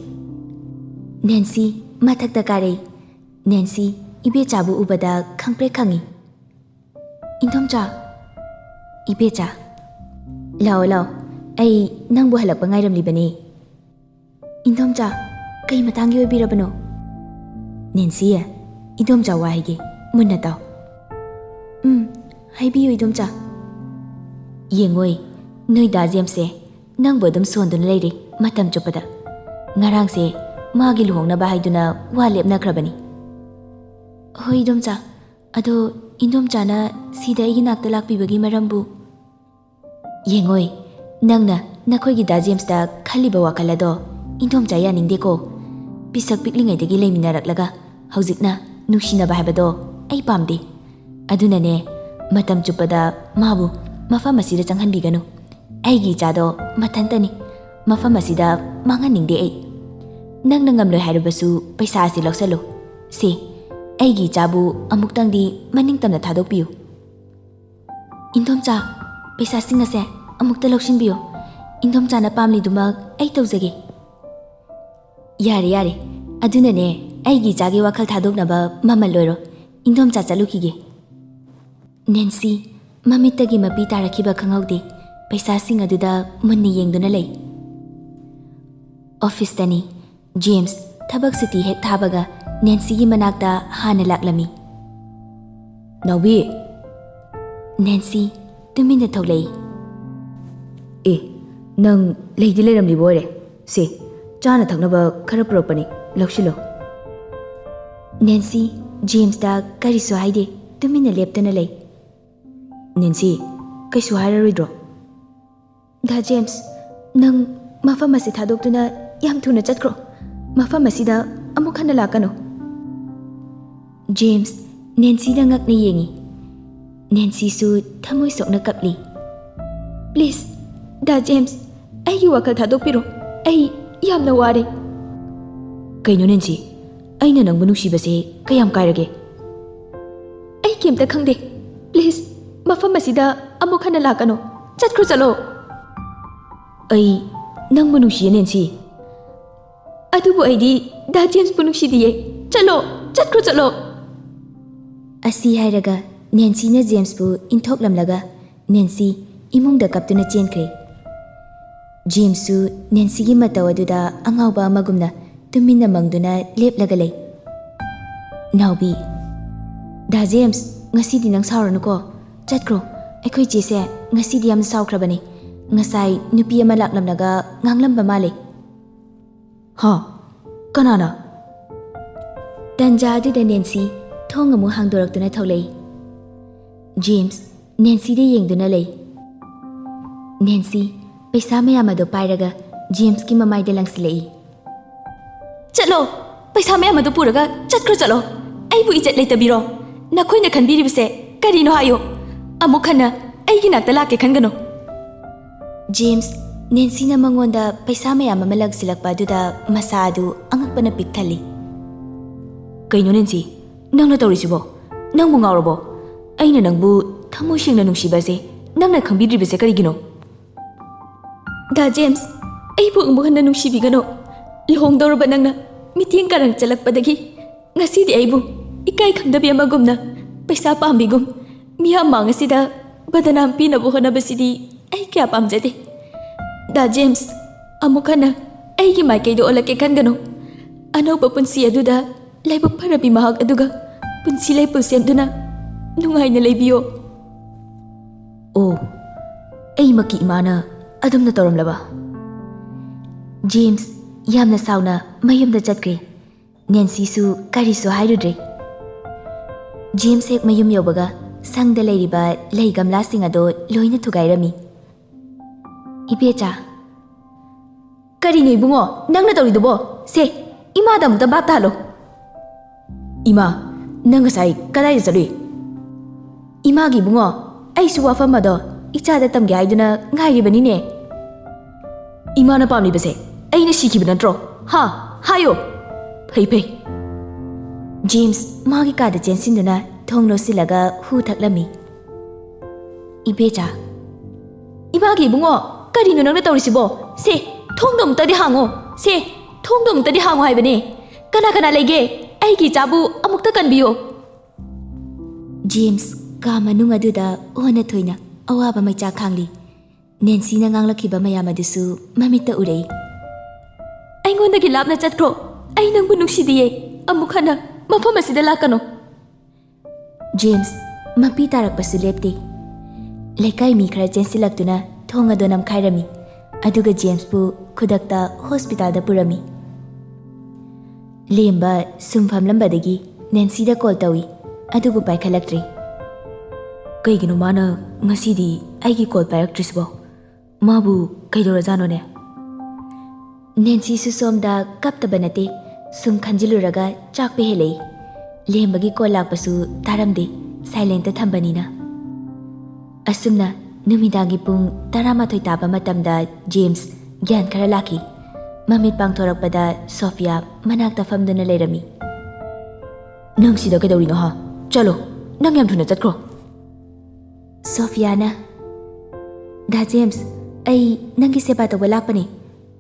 ꯅꯦꯟꯁꯤ ꯃꯊꯛꯇ ꯀꯥꯔꯛꯏ꯫ ꯅꯦꯟꯁꯤ ꯏꯕꯦꯆꯥꯕꯨ ꯎꯕꯗ ꯈꯪꯄ꯭ꯔꯦꯛ ꯈꯪꯉꯤ꯫ "ꯏꯟꯗꯣꯝꯆꯥ꯫" "ꯏꯕꯦꯆꯥ, ꯂꯥꯛꯑꯣ ꯂꯥꯛꯑꯣ, ꯑꯩ ꯅꯪꯕꯨ ꯍꯜꯂꯛꯄ ꯉꯥꯏꯔꯝꯂꯤꯕꯅꯤ꯫" "ꯏꯟꯗꯣꯝꯆꯥ, ꯀꯩ ꯃꯇꯥꯡꯒꯤ ꯑꯣꯏꯕꯤꯔꯕꯅꯣ?" "ꯅꯦꯟꯁꯤ, ꯏꯗꯣꯝꯆꯥ ꯋꯥ ꯍꯥꯏꯒꯦ, ꯃꯨꯟꯅ ꯇꯥꯎ꯫" "ꯎꯝ, ꯍꯥꯏꯕꯤꯌꯨ ꯏꯗꯣꯝꯆꯥ꯫" "ꯌꯦꯡꯉꯣꯏ, ꯅꯣꯏ ꯗꯥ ꯖꯦꯝꯁꯁꯦ ꯅꯪꯕꯨ ꯑꯗꯨꯝ ꯁꯣꯟꯗꯨꯅ ꯂꯩꯔꯦ ꯃꯇꯝ ꯆꯨꯞꯄꯗ꯫ ꯉꯔꯥꯡꯁꯦ ꯃꯥꯒꯤ ꯂꯨꯍꯣꯡꯅꯕ ꯍꯥꯏꯗꯨꯅ ꯋꯥ ꯂꯦꯞꯅꯈ꯭ꯔꯕꯅꯤ꯫" "ꯍꯣꯏ ꯏꯗꯣꯝꯆꯥ, ꯑꯗꯣ ꯏꯟꯗꯣꯝꯆꯥꯅ ꯁꯤꯗ ꯑꯩꯒꯤ ꯅꯥꯛꯇ ꯂꯥꯛꯄꯤꯕꯒꯤ ꯃꯔꯝꯕꯨ?" "ꯌꯦꯡꯉꯣꯏ, ꯅꯪꯅ ꯅꯈꯣꯏꯒꯤ ꯗꯥ ꯖꯦꯝꯁꯇ ꯈꯜꯂꯤꯕ ꯋꯥꯈꯜ ꯑꯗꯣ ꯏꯟꯗꯣꯝꯆꯥ ꯌꯥꯅꯤꯡꯗꯦꯀꯣ꯫ ꯄꯤꯁꯛ ꯄꯤꯛꯂꯤꯉꯩꯗꯒꯤ ꯂꯩꯃꯤꯟꯅꯔꯛꯂꯒ ꯍꯧꯖꯤꯛꯅ ꯅꯨꯡꯁꯤꯅꯕ ꯍꯥꯏꯕꯗꯣ ꯑꯩ ꯄꯥꯝꯗꯦ꯫ ꯑꯗꯨꯅꯅꯦ, ꯃꯇꯝ ꯆꯨꯞꯄꯗ ꯃꯥꯕꯨ ꯃꯐꯝ ꯑꯁꯤꯗ ꯆꯪꯍꯟꯕꯤꯒꯅꯨ꯫ ꯑꯩꯒꯤ ꯏꯆꯥꯗꯣ ꯃꯊꯟꯇꯅꯤ꯫ ꯃꯐꯝ ꯑꯁꯤꯗ ꯃꯥꯡꯍꯟꯅꯤꯡꯗꯦ ꯑꯩ꯫ ꯅꯪꯅ ꯉꯝꯂꯣꯏ ꯍꯥꯏꯔꯕꯁꯨ ꯄꯩꯁꯥ ꯑꯁꯤ ꯂꯧꯁꯜꯂꯨ꯫ ꯁꯦ, ꯑꯩꯒꯤ ꯏꯆꯥꯕꯨ ꯑꯃꯨꯛꯇꯪꯗꯤ ꯃꯅꯤꯡ ꯇꯝꯅ ꯊꯥꯗꯣꯛꯄꯤꯌꯨ꯫" "ꯏꯟꯗꯣꯝꯆꯥ, ꯄꯩꯁꯥꯁꯤꯡ ꯑꯁꯦ ꯑꯃꯨꯛꯇ ꯂꯧꯁꯤꯟꯕꯤꯌꯨ꯫ ꯏꯟꯗꯣꯝꯆꯥꯅ ꯄꯥꯝꯂꯤꯗꯨꯃꯛ ꯑꯩ ꯇꯧꯖꯒꯦ꯫" "ꯌꯥꯔꯦ, ꯌꯥꯔꯦ꯫ ꯑꯗꯨꯅꯅꯦ, ꯑꯩꯒꯤ ꯏꯆꯥꯒꯤ ꯋꯥꯈꯜ ꯊꯥꯗꯣꯛꯅꯕ ꯃꯃꯜ ꯑꯣꯏꯔꯣ꯫ ꯏꯟꯗꯣꯝꯆꯥ ꯆꯠꯂꯨꯈꯤꯒꯦ꯫" ꯅꯦꯟꯁꯤ ꯃꯃꯤꯠꯇꯒꯤ ꯃꯄꯤ ꯇꯥꯔꯛꯈꯤꯕ ꯈꯪꯍꯧꯗꯦ꯫ ꯄꯩꯁꯥꯁꯤꯡ ꯑꯗꯨꯗ ꯃꯨꯟꯅ ꯌꯦꯡꯗꯨꯅ ꯂꯩ꯫ ꯑꯣꯐꯤꯁꯇꯅꯤ꯫ ꯖꯦꯝꯁ ꯊꯕꯛ ꯁꯨꯇꯤ ꯍꯦꯛ ꯊꯥꯕꯒ ꯅꯦꯟꯁꯤꯒꯤ ꯃꯅꯥꯛꯇ ꯍꯥꯟꯅ ꯂꯥꯛꯂꯝꯃꯤ꯫ "ꯅꯥꯎꯕꯤ!" ꯅꯦꯟꯁꯤ ꯇꯨꯃꯤꯟꯅ ꯊꯣꯛꯂꯛꯏ꯫ "ꯑꯦ, ꯅꯪ ꯂꯩꯗꯤ ꯂꯩꯔꯝꯂꯤꯕ ꯑꯣꯏꯔꯦ꯫ ꯁꯦ, ꯆꯥꯅ ꯊꯛꯅꯕ ꯈꯔ ꯄꯨꯔꯛꯄꯅꯤ, ꯂꯧꯁꯤꯜꯂꯣ꯫" ꯅꯦꯟꯁꯤ ꯖꯦꯝꯁꯇ ꯀꯔꯤꯁꯨ ꯍꯥꯏꯗꯦ, ꯇꯨꯃꯤꯟꯅ ꯂꯦꯞꯇꯨꯅ ꯂꯩ꯫ "ꯅꯦꯟꯁꯤ, ꯀꯩꯁꯨ ꯍꯥꯏꯔꯔꯣꯏꯗ꯭ꯔꯣ?" "ꯗꯥ ꯖꯦꯝꯁ, ꯅꯪ ꯃꯐꯝ ꯑꯁꯤ ꯊꯥꯗꯣꯛꯇꯨꯅ ꯌꯥꯝ ꯊꯨꯅ ꯆꯠꯈ꯭ꯔꯣ꯫ ꯃꯐꯝ ꯑꯁꯤꯗ ꯑꯃꯨꯛ ꯍꯟꯅ ꯂꯥꯛꯀꯅꯨ꯫" ꯖꯦꯝꯁ ꯅꯦꯟꯁꯤꯗ ꯉꯛꯅ ꯌꯦꯡꯏ꯫ ꯅꯦꯟꯁꯤꯁꯨ ꯊꯃꯣꯏ ꯁꯣꯛꯅ ꯀꯞꯂꯤ꯫ "ꯄ꯭ꯂꯤꯖ, ꯗꯥ ꯖꯦꯝꯁ, ꯑꯩꯒꯤ ꯋꯥꯈꯜ ꯊꯥꯗꯣꯛꯄꯤꯔꯣ꯫ ꯑꯩ ꯌꯥꯝꯅ ꯋꯥꯔꯦ꯫" ꯀꯩꯅꯣ ꯅꯦꯟꯁꯤ, ꯑꯩꯅ ꯅꯪꯕꯨ ꯅꯨꯡꯁꯤꯕꯁꯦ ꯀꯌꯥꯝ ꯀꯥꯏꯔꯒꯦ? ꯑꯩ ꯀꯩꯝꯇ ꯈꯪꯗꯦ꯫ ꯄ꯭ꯂꯤꯖ, ꯃꯐꯝ ꯑꯁꯤꯗ ꯑꯃꯨꯛ ꯍꯟꯅ ꯂꯥꯛꯀꯅꯨ꯫ ꯆꯠꯈ꯭ꯔꯣ, ꯆꯠꯂꯣ꯫ ꯑꯩ ꯅꯪꯕꯨ ꯅꯨꯡꯁꯤꯌꯦ ꯅꯦꯟꯁꯤ꯫ ꯑꯗꯨꯕꯨ ꯑꯩꯗꯤ ꯗꯥ ꯖꯦꯝꯁꯄꯨ ꯅꯨꯡꯁꯤꯗꯤꯌꯦ꯫ ꯆꯠꯂꯣ, ꯆꯠꯈ꯭ꯔꯣ, ꯆꯠꯂꯣ꯫ ꯑꯁꯤ ꯍꯥꯏꯔꯒ ꯅꯦꯟꯁꯤꯅ ꯖꯦꯝꯁꯄꯨ ꯏꯟꯊꯣꯛꯂꯝꯂꯒ ꯅꯦꯟꯁꯤ ꯏꯃꯨꯡꯗ ꯀꯞꯇꯨꯅ ꯆꯦꯟꯈ꯭ꯔꯦ꯫ ꯖꯦꯝꯁꯁꯨ ꯅꯦꯟꯁꯤꯒꯤ ꯃꯇꯧ ꯑꯗꯨꯗ ꯑꯉꯥꯎꯕ ꯑꯃꯒꯨꯝꯅ ꯇꯨꯃꯤꯟꯅ ꯃꯪꯗꯨꯅ ꯂꯦꯞꯂꯒ ꯂꯩ꯫ ꯅꯥꯎꯕꯤ, "ꯗꯥ ꯖꯦꯝꯁ, ꯉꯁꯤꯗꯤ ꯅꯪ ꯁꯥꯎꯔꯅꯨꯀꯣ꯫ ꯆꯠꯈ꯭ꯔꯣ꯫ ꯑꯩꯈꯣꯏ ꯆꯦꯁꯦ ꯉꯁꯤꯗꯤ ꯌꯥꯝꯅ ꯁꯥꯎꯈ꯭ꯔꯕꯅꯤ꯫ ꯉꯁꯥꯏ ꯅꯨꯄꯤ ꯑꯃ ꯂꯥꯛꯂꯝꯂꯒ ꯉꯥꯡꯂꯝꯕ ꯃꯥꯜꯂꯦ꯫" "ꯍꯥ? ꯀꯅꯥꯅ?" ꯇꯟꯖꯥ ꯑꯗꯨꯗ ꯅꯦꯟꯁꯤ ꯊꯣꯡ ꯑꯃꯨꯛ ꯍꯥꯡꯗꯣꯔꯛꯇꯨꯅ ꯊꯣꯛꯂꯛꯏ꯫ ꯖꯦꯝꯁ ꯅꯦꯟꯁꯤꯗ ꯌꯦꯡꯗꯨꯅ ꯂꯩ꯫ ꯅꯦꯟꯁꯤ ꯄꯩꯁꯥ ꯃꯌꯥꯝ ꯑꯗꯨ ꯄꯥꯏꯔꯒ ꯖꯦꯝꯁꯀꯤ ꯃꯃꯥꯏꯗ ꯂꯪꯁꯤꯜꯂꯛꯏ꯫ "ꯆꯠꯂꯣ! ꯄꯩꯁꯥ ꯃꯌꯥꯝ ꯑꯗꯨ ꯄꯨꯔꯒ ꯆꯠꯈ꯭ꯔꯣ, ꯆꯠꯂꯣ꯫ ꯑꯩꯕꯨ ꯏꯖꯠ ꯂꯩꯇꯕꯤꯔꯣ? ꯅꯈꯣꯏꯅ ꯈꯟꯕꯤꯔꯤꯕꯁꯦ ꯀꯔꯤꯅꯣ ꯍꯥꯏꯌꯨ꯫ ꯑꯃꯨꯛ ꯍꯟꯅ ꯑꯩꯒꯤ ꯅꯥꯛꯇ ꯂꯥꯛꯀꯦ ꯈꯟꯒꯅꯨ꯫" ꯖꯦꯝꯁ ꯅꯦꯟꯁꯤꯅ ꯃꯉꯣꯟꯗ ꯄꯩꯁꯥ ꯃꯌꯥꯝ ꯑꯃ ꯂꯪꯁꯤꯜꯂꯛꯄ ꯑꯗꯨꯗ ꯃꯁꯥ ꯑꯗꯨ ꯑꯉꯛꯄꯅ ꯄꯤꯛ ꯊꯜꯂꯤ꯫ "ꯀꯩꯅꯣ ꯅꯦꯟꯁꯤ, ꯅꯪꯅ ꯇꯧꯔꯤꯁꯤꯕꯣ? ꯅꯪꯕꯨ ꯉꯥꯎꯔꯕꯣ? ꯑꯩꯅ ꯅꯪꯕꯨ ꯊꯃꯣꯏ ꯁꯦꯡꯅ ꯅꯨꯡꯁꯤꯕ ꯑꯁꯦ ꯅꯪꯅ ꯈꯪꯕꯤꯗ꯭ꯔꯤꯕꯁꯦ ꯀꯔꯤꯒꯤꯅꯣ?" "ꯗꯥ ꯖꯦꯝꯁ, ꯑꯩꯕꯨ ꯑꯃꯨꯛ ꯍꯟꯅ ꯅꯨꯡꯁꯤꯕꯤꯒꯅꯨ꯫ ꯂꯨꯍꯣꯡꯗꯧꯔꯕ ꯅꯪꯅ ꯃꯤꯠꯌꯦꯡ ꯀꯥꯔꯪ ꯆꯠꯂꯛꯄꯗꯒꯤ ꯉꯁꯤꯗꯤ ꯑꯩꯕꯨ ꯏꯀꯥꯏ ꯈꯪꯗꯕꯤ ꯑꯃꯒꯨꯝꯅ ꯄꯩꯁꯥ ꯄꯥꯝꯕꯤꯒꯨꯝ ꯃꯤꯌꯥꯝ ꯃꯥꯡ ꯑꯁꯤꯗ ꯕꯗꯅꯥꯝ ꯄꯤꯅꯕ ꯍꯣꯠꯅꯕꯁꯤꯗꯤ ꯑꯩ ꯀꯌꯥ ꯄꯥꯝꯖꯗꯦ꯫ ꯗꯥ ꯖꯦꯝꯁ, ꯑꯃꯨꯛ ꯍꯟꯅ ꯑꯩꯒꯤ ꯃꯥꯏꯀꯩꯗ ꯑꯣꯜꯂꯛꯀꯦ ꯈꯟꯒꯅꯨ꯫ ꯑꯅꯧꯕ ꯄꯨꯟꯁꯤ ꯑꯗꯨꯗ ꯂꯥꯏꯕꯛ ꯐꯔꯕꯤ ꯃꯍꯥꯛ ꯑꯗꯨꯒ ꯄꯨꯟꯁꯤ ꯂꯩꯄꯨꯟ ꯁꯦꯝꯗꯨꯅ ꯅꯨꯡꯉꯥꯏꯅ ꯂꯩꯕꯤꯌꯣ꯫" "ꯑꯣ, ꯑꯩꯃꯛꯀꯤ ꯏꯃꯥꯅ ꯑꯗꯨꯝꯅ ꯇꯧꯔꯝꯂꯕ?" ꯖꯦꯝꯁ ꯌꯥꯝꯅ ꯁꯥꯎꯅ ꯃꯌꯨꯝꯗ ꯆꯠꯈ꯭ꯔꯦ꯫ ꯅꯦꯟꯁꯤꯁꯨ ꯀꯔꯤꯁꯨ ꯍꯥꯏꯔꯨꯗ꯭ꯔꯦ꯫ ꯖꯦꯝꯁ ꯍꯦꯛ ꯃꯌꯨꯝ ꯌꯧꯕꯒ ꯁꯪꯗ ꯂꯩꯔꯤꯕ ꯂꯩ ꯒꯝꯂꯥꯁꯤꯡ ꯑꯗꯣ ꯂꯣꯏꯅ ꯊꯨꯒꯥꯏꯔꯝꯃꯤ꯫ "ꯏꯕꯦꯆꯥ꯫" "ꯀꯔꯤꯅꯣ ꯏꯕꯨꯡꯉꯣ ꯅꯪꯅ ꯇꯧꯔꯤꯗꯨꯕꯣ? ꯁꯦ, ꯏꯃꯥꯗ ꯑꯃꯨꯛꯇ ꯚꯥꯞ ꯇꯥꯍꯜꯂꯣ꯫" "ꯏꯃꯥ, ꯅꯪ ꯉꯁꯥꯏ ꯀꯗꯥꯏꯗ ꯆꯠꯂꯨꯏ?" "ꯏꯃꯥꯒꯤ ꯏꯕꯨꯡꯉꯣ, ꯑꯩꯁꯨ ꯋꯥꯐꯝ ꯑꯗꯣ ꯏꯆꯥꯗ ꯇꯝꯒꯦ ꯍꯥꯏꯗꯨꯅ ꯉꯥꯏꯔꯤꯕꯅꯤꯅꯦ꯫" "ꯏꯃꯥꯅ ꯄꯥꯝꯂꯤꯕꯁꯦ ꯑꯩꯅ ꯁꯤꯈꯤꯕ ꯅꯠꯇ꯭ꯔꯣ? ꯍꯥ? ꯍꯥꯏꯌꯣ!" ꯐꯩ ꯐꯩ꯫ ꯖꯦꯝꯁ ꯃꯥꯒꯤ ꯀꯥꯗ ꯆꯦꯟꯁꯤꯟꯗꯨꯅ ꯊꯣꯡ ꯂꯣꯠꯁꯤꯜꯂꯒ ꯍꯨ ꯊꯛꯂꯝꯃꯤ꯫ "ꯏꯕꯦꯆꯥ, ꯏꯃꯥꯒꯤ ꯏꯕꯨꯡꯉꯣ, ꯀꯔꯤꯅꯣ ꯅꯪꯅ ꯇꯧꯔꯤꯁꯤꯕꯣ? ꯁꯦ, ꯊꯣꯡꯗꯣ ꯑꯃꯨꯛꯇꯗꯤ ꯍꯥꯡꯉꯣ꯫ ꯁꯦ, ꯊꯣꯡꯗꯣ ꯑꯃꯨꯛꯇꯗꯤ ꯍꯥꯡꯉꯣ ꯍꯥꯏꯕꯅꯦ꯫ ꯀꯅꯥ ꯀꯅꯥ ꯂꯩꯒꯦ? ꯑꯩꯒꯤ ꯏꯆꯥꯕꯨ ꯑꯃꯨꯛꯇ ꯀꯟꯕꯤꯌꯣ꯫" ꯖꯦꯝꯁ ꯀꯥ ꯃꯅꯨꯡ ꯑꯗꯨꯗ ꯑꯣꯟꯅ ꯊꯣꯏꯅ ꯑꯋꯥꯕ ꯃꯩꯆꯥꯛ ꯈꯥꯡꯂꯤ꯫ ꯅꯦꯟꯁꯤꯅ ꯉꯥꯡꯂꯛꯈꯤꯕ ꯃꯌꯥꯝ ꯑꯗꯨꯁꯨ ꯃꯃꯤꯠꯇ ꯎꯔꯛꯏ꯫ "ꯑꯩꯉꯣꯟꯗꯒꯤ ꯂꯥꯞꯅ ꯆꯠꯈ꯭ꯔꯣ꯫ ꯑꯩ ꯅꯪꯕꯨ ꯅꯨꯡꯁꯤꯗꯤꯌꯦ꯫ ꯑꯃꯨꯛ ꯍꯟꯅ ꯃꯐꯝ ꯑꯁꯤꯗ ꯂꯥꯛꯀꯅꯨ꯫" ꯖꯦꯝꯁ ꯃꯄꯤ ꯇꯥꯔꯛꯄꯁꯨ ꯂꯦꯞꯇꯦ꯫ ꯂꯩꯀꯥꯏ ꯃꯤ ꯈꯔ ꯆꯦꯟꯁꯤꯜꯂꯛꯇꯨꯅ ꯊꯣꯡ ꯑꯗꯣ ꯅꯝꯈꯥꯏꯔꯝꯃꯤ, ꯑꯗꯨꯒ ꯖꯦꯝꯁꯄꯨ ꯈꯨꯗꯛꯇ ꯍꯣꯁꯄꯤꯇꯥꯜꯗ ꯄꯨꯔꯝꯃꯤ꯫ ꯂꯦꯝꯕ ꯁꯨꯝ ꯐꯝꯂꯝꯕꯗꯒꯤ ꯅꯦꯟꯁꯤꯗ ꯀꯣꯜ ꯇꯧꯏ, ꯑꯗꯨꯕꯨ ꯄꯥꯏꯈꯠꯂꯛꯇ꯭ꯔꯦ꯫ "ꯀꯩꯒꯤꯅꯣ ꯃꯥꯅ ꯉꯁꯤꯗꯤ ꯑꯩꯒꯤ ꯀꯣꯜ ꯄꯥꯏꯔꯛꯇ꯭ꯔꯤꯁꯤꯕꯣ? ꯃꯥꯕꯨ ꯀꯩꯗꯧꯔꯖꯥꯠꯅꯣꯅꯦ?" ꯅꯦꯟꯁꯤꯁꯨ ꯁꯣꯝꯗ ꯀꯞꯇꯕ ꯅꯠꯇꯦ, ꯁꯨꯝ ꯈꯟꯖꯤꯜꯂꯨꯔꯒ ꯆꯥꯛꯄ ꯍꯦꯜꯂꯛꯏ꯫ ꯂꯦꯝꯕꯒꯤ ꯀꯣꯜ ꯂꯥꯛꯄꯁꯨ ꯇꯥꯔꯝꯗꯦ, ꯁꯥꯏꯂꯦꯟꯇ ꯊꯝꯕꯅꯤꯅ꯫ ꯑꯁꯨꯝꯅ ꯅꯨꯃꯤꯗꯥꯡꯒꯤ ꯄꯨꯡ ꯇꯔꯥꯃꯥꯊꯣꯏ ꯇꯥꯕ ꯃꯇꯝꯗ ꯖꯦꯝꯁ ꯒ꯭ꯌꯥꯟ ꯈꯔ ꯂꯥꯛꯈꯤ꯫ ꯃꯃꯤꯠ ꯄꯥꯡꯊꯣꯔꯛꯄꯗ ꯁꯣꯐꯤꯌꯥ ꯃꯅꯥꯛꯇ ꯐꯝꯗꯨꯅ ꯂꯩꯔꯝꯃꯤ꯫ "ꯅꯪ ꯁꯤꯗ ꯀꯩꯗꯧꯔꯤꯅꯣ ꯍꯥ? ꯆꯠꯂꯣ, ꯅꯪ ꯌꯥꯝ ꯊꯨꯅ ꯆꯠꯈ꯭ꯔꯣ꯫" ꯁꯣꯐꯤꯌꯥꯅ, "ꯗꯥ ꯖꯦꯝꯁ, ꯑꯩ ꯅꯪꯒꯤ ꯁꯦꯕꯥ ꯇꯧꯕ ꯂꯥꯛꯄꯅꯦ꯫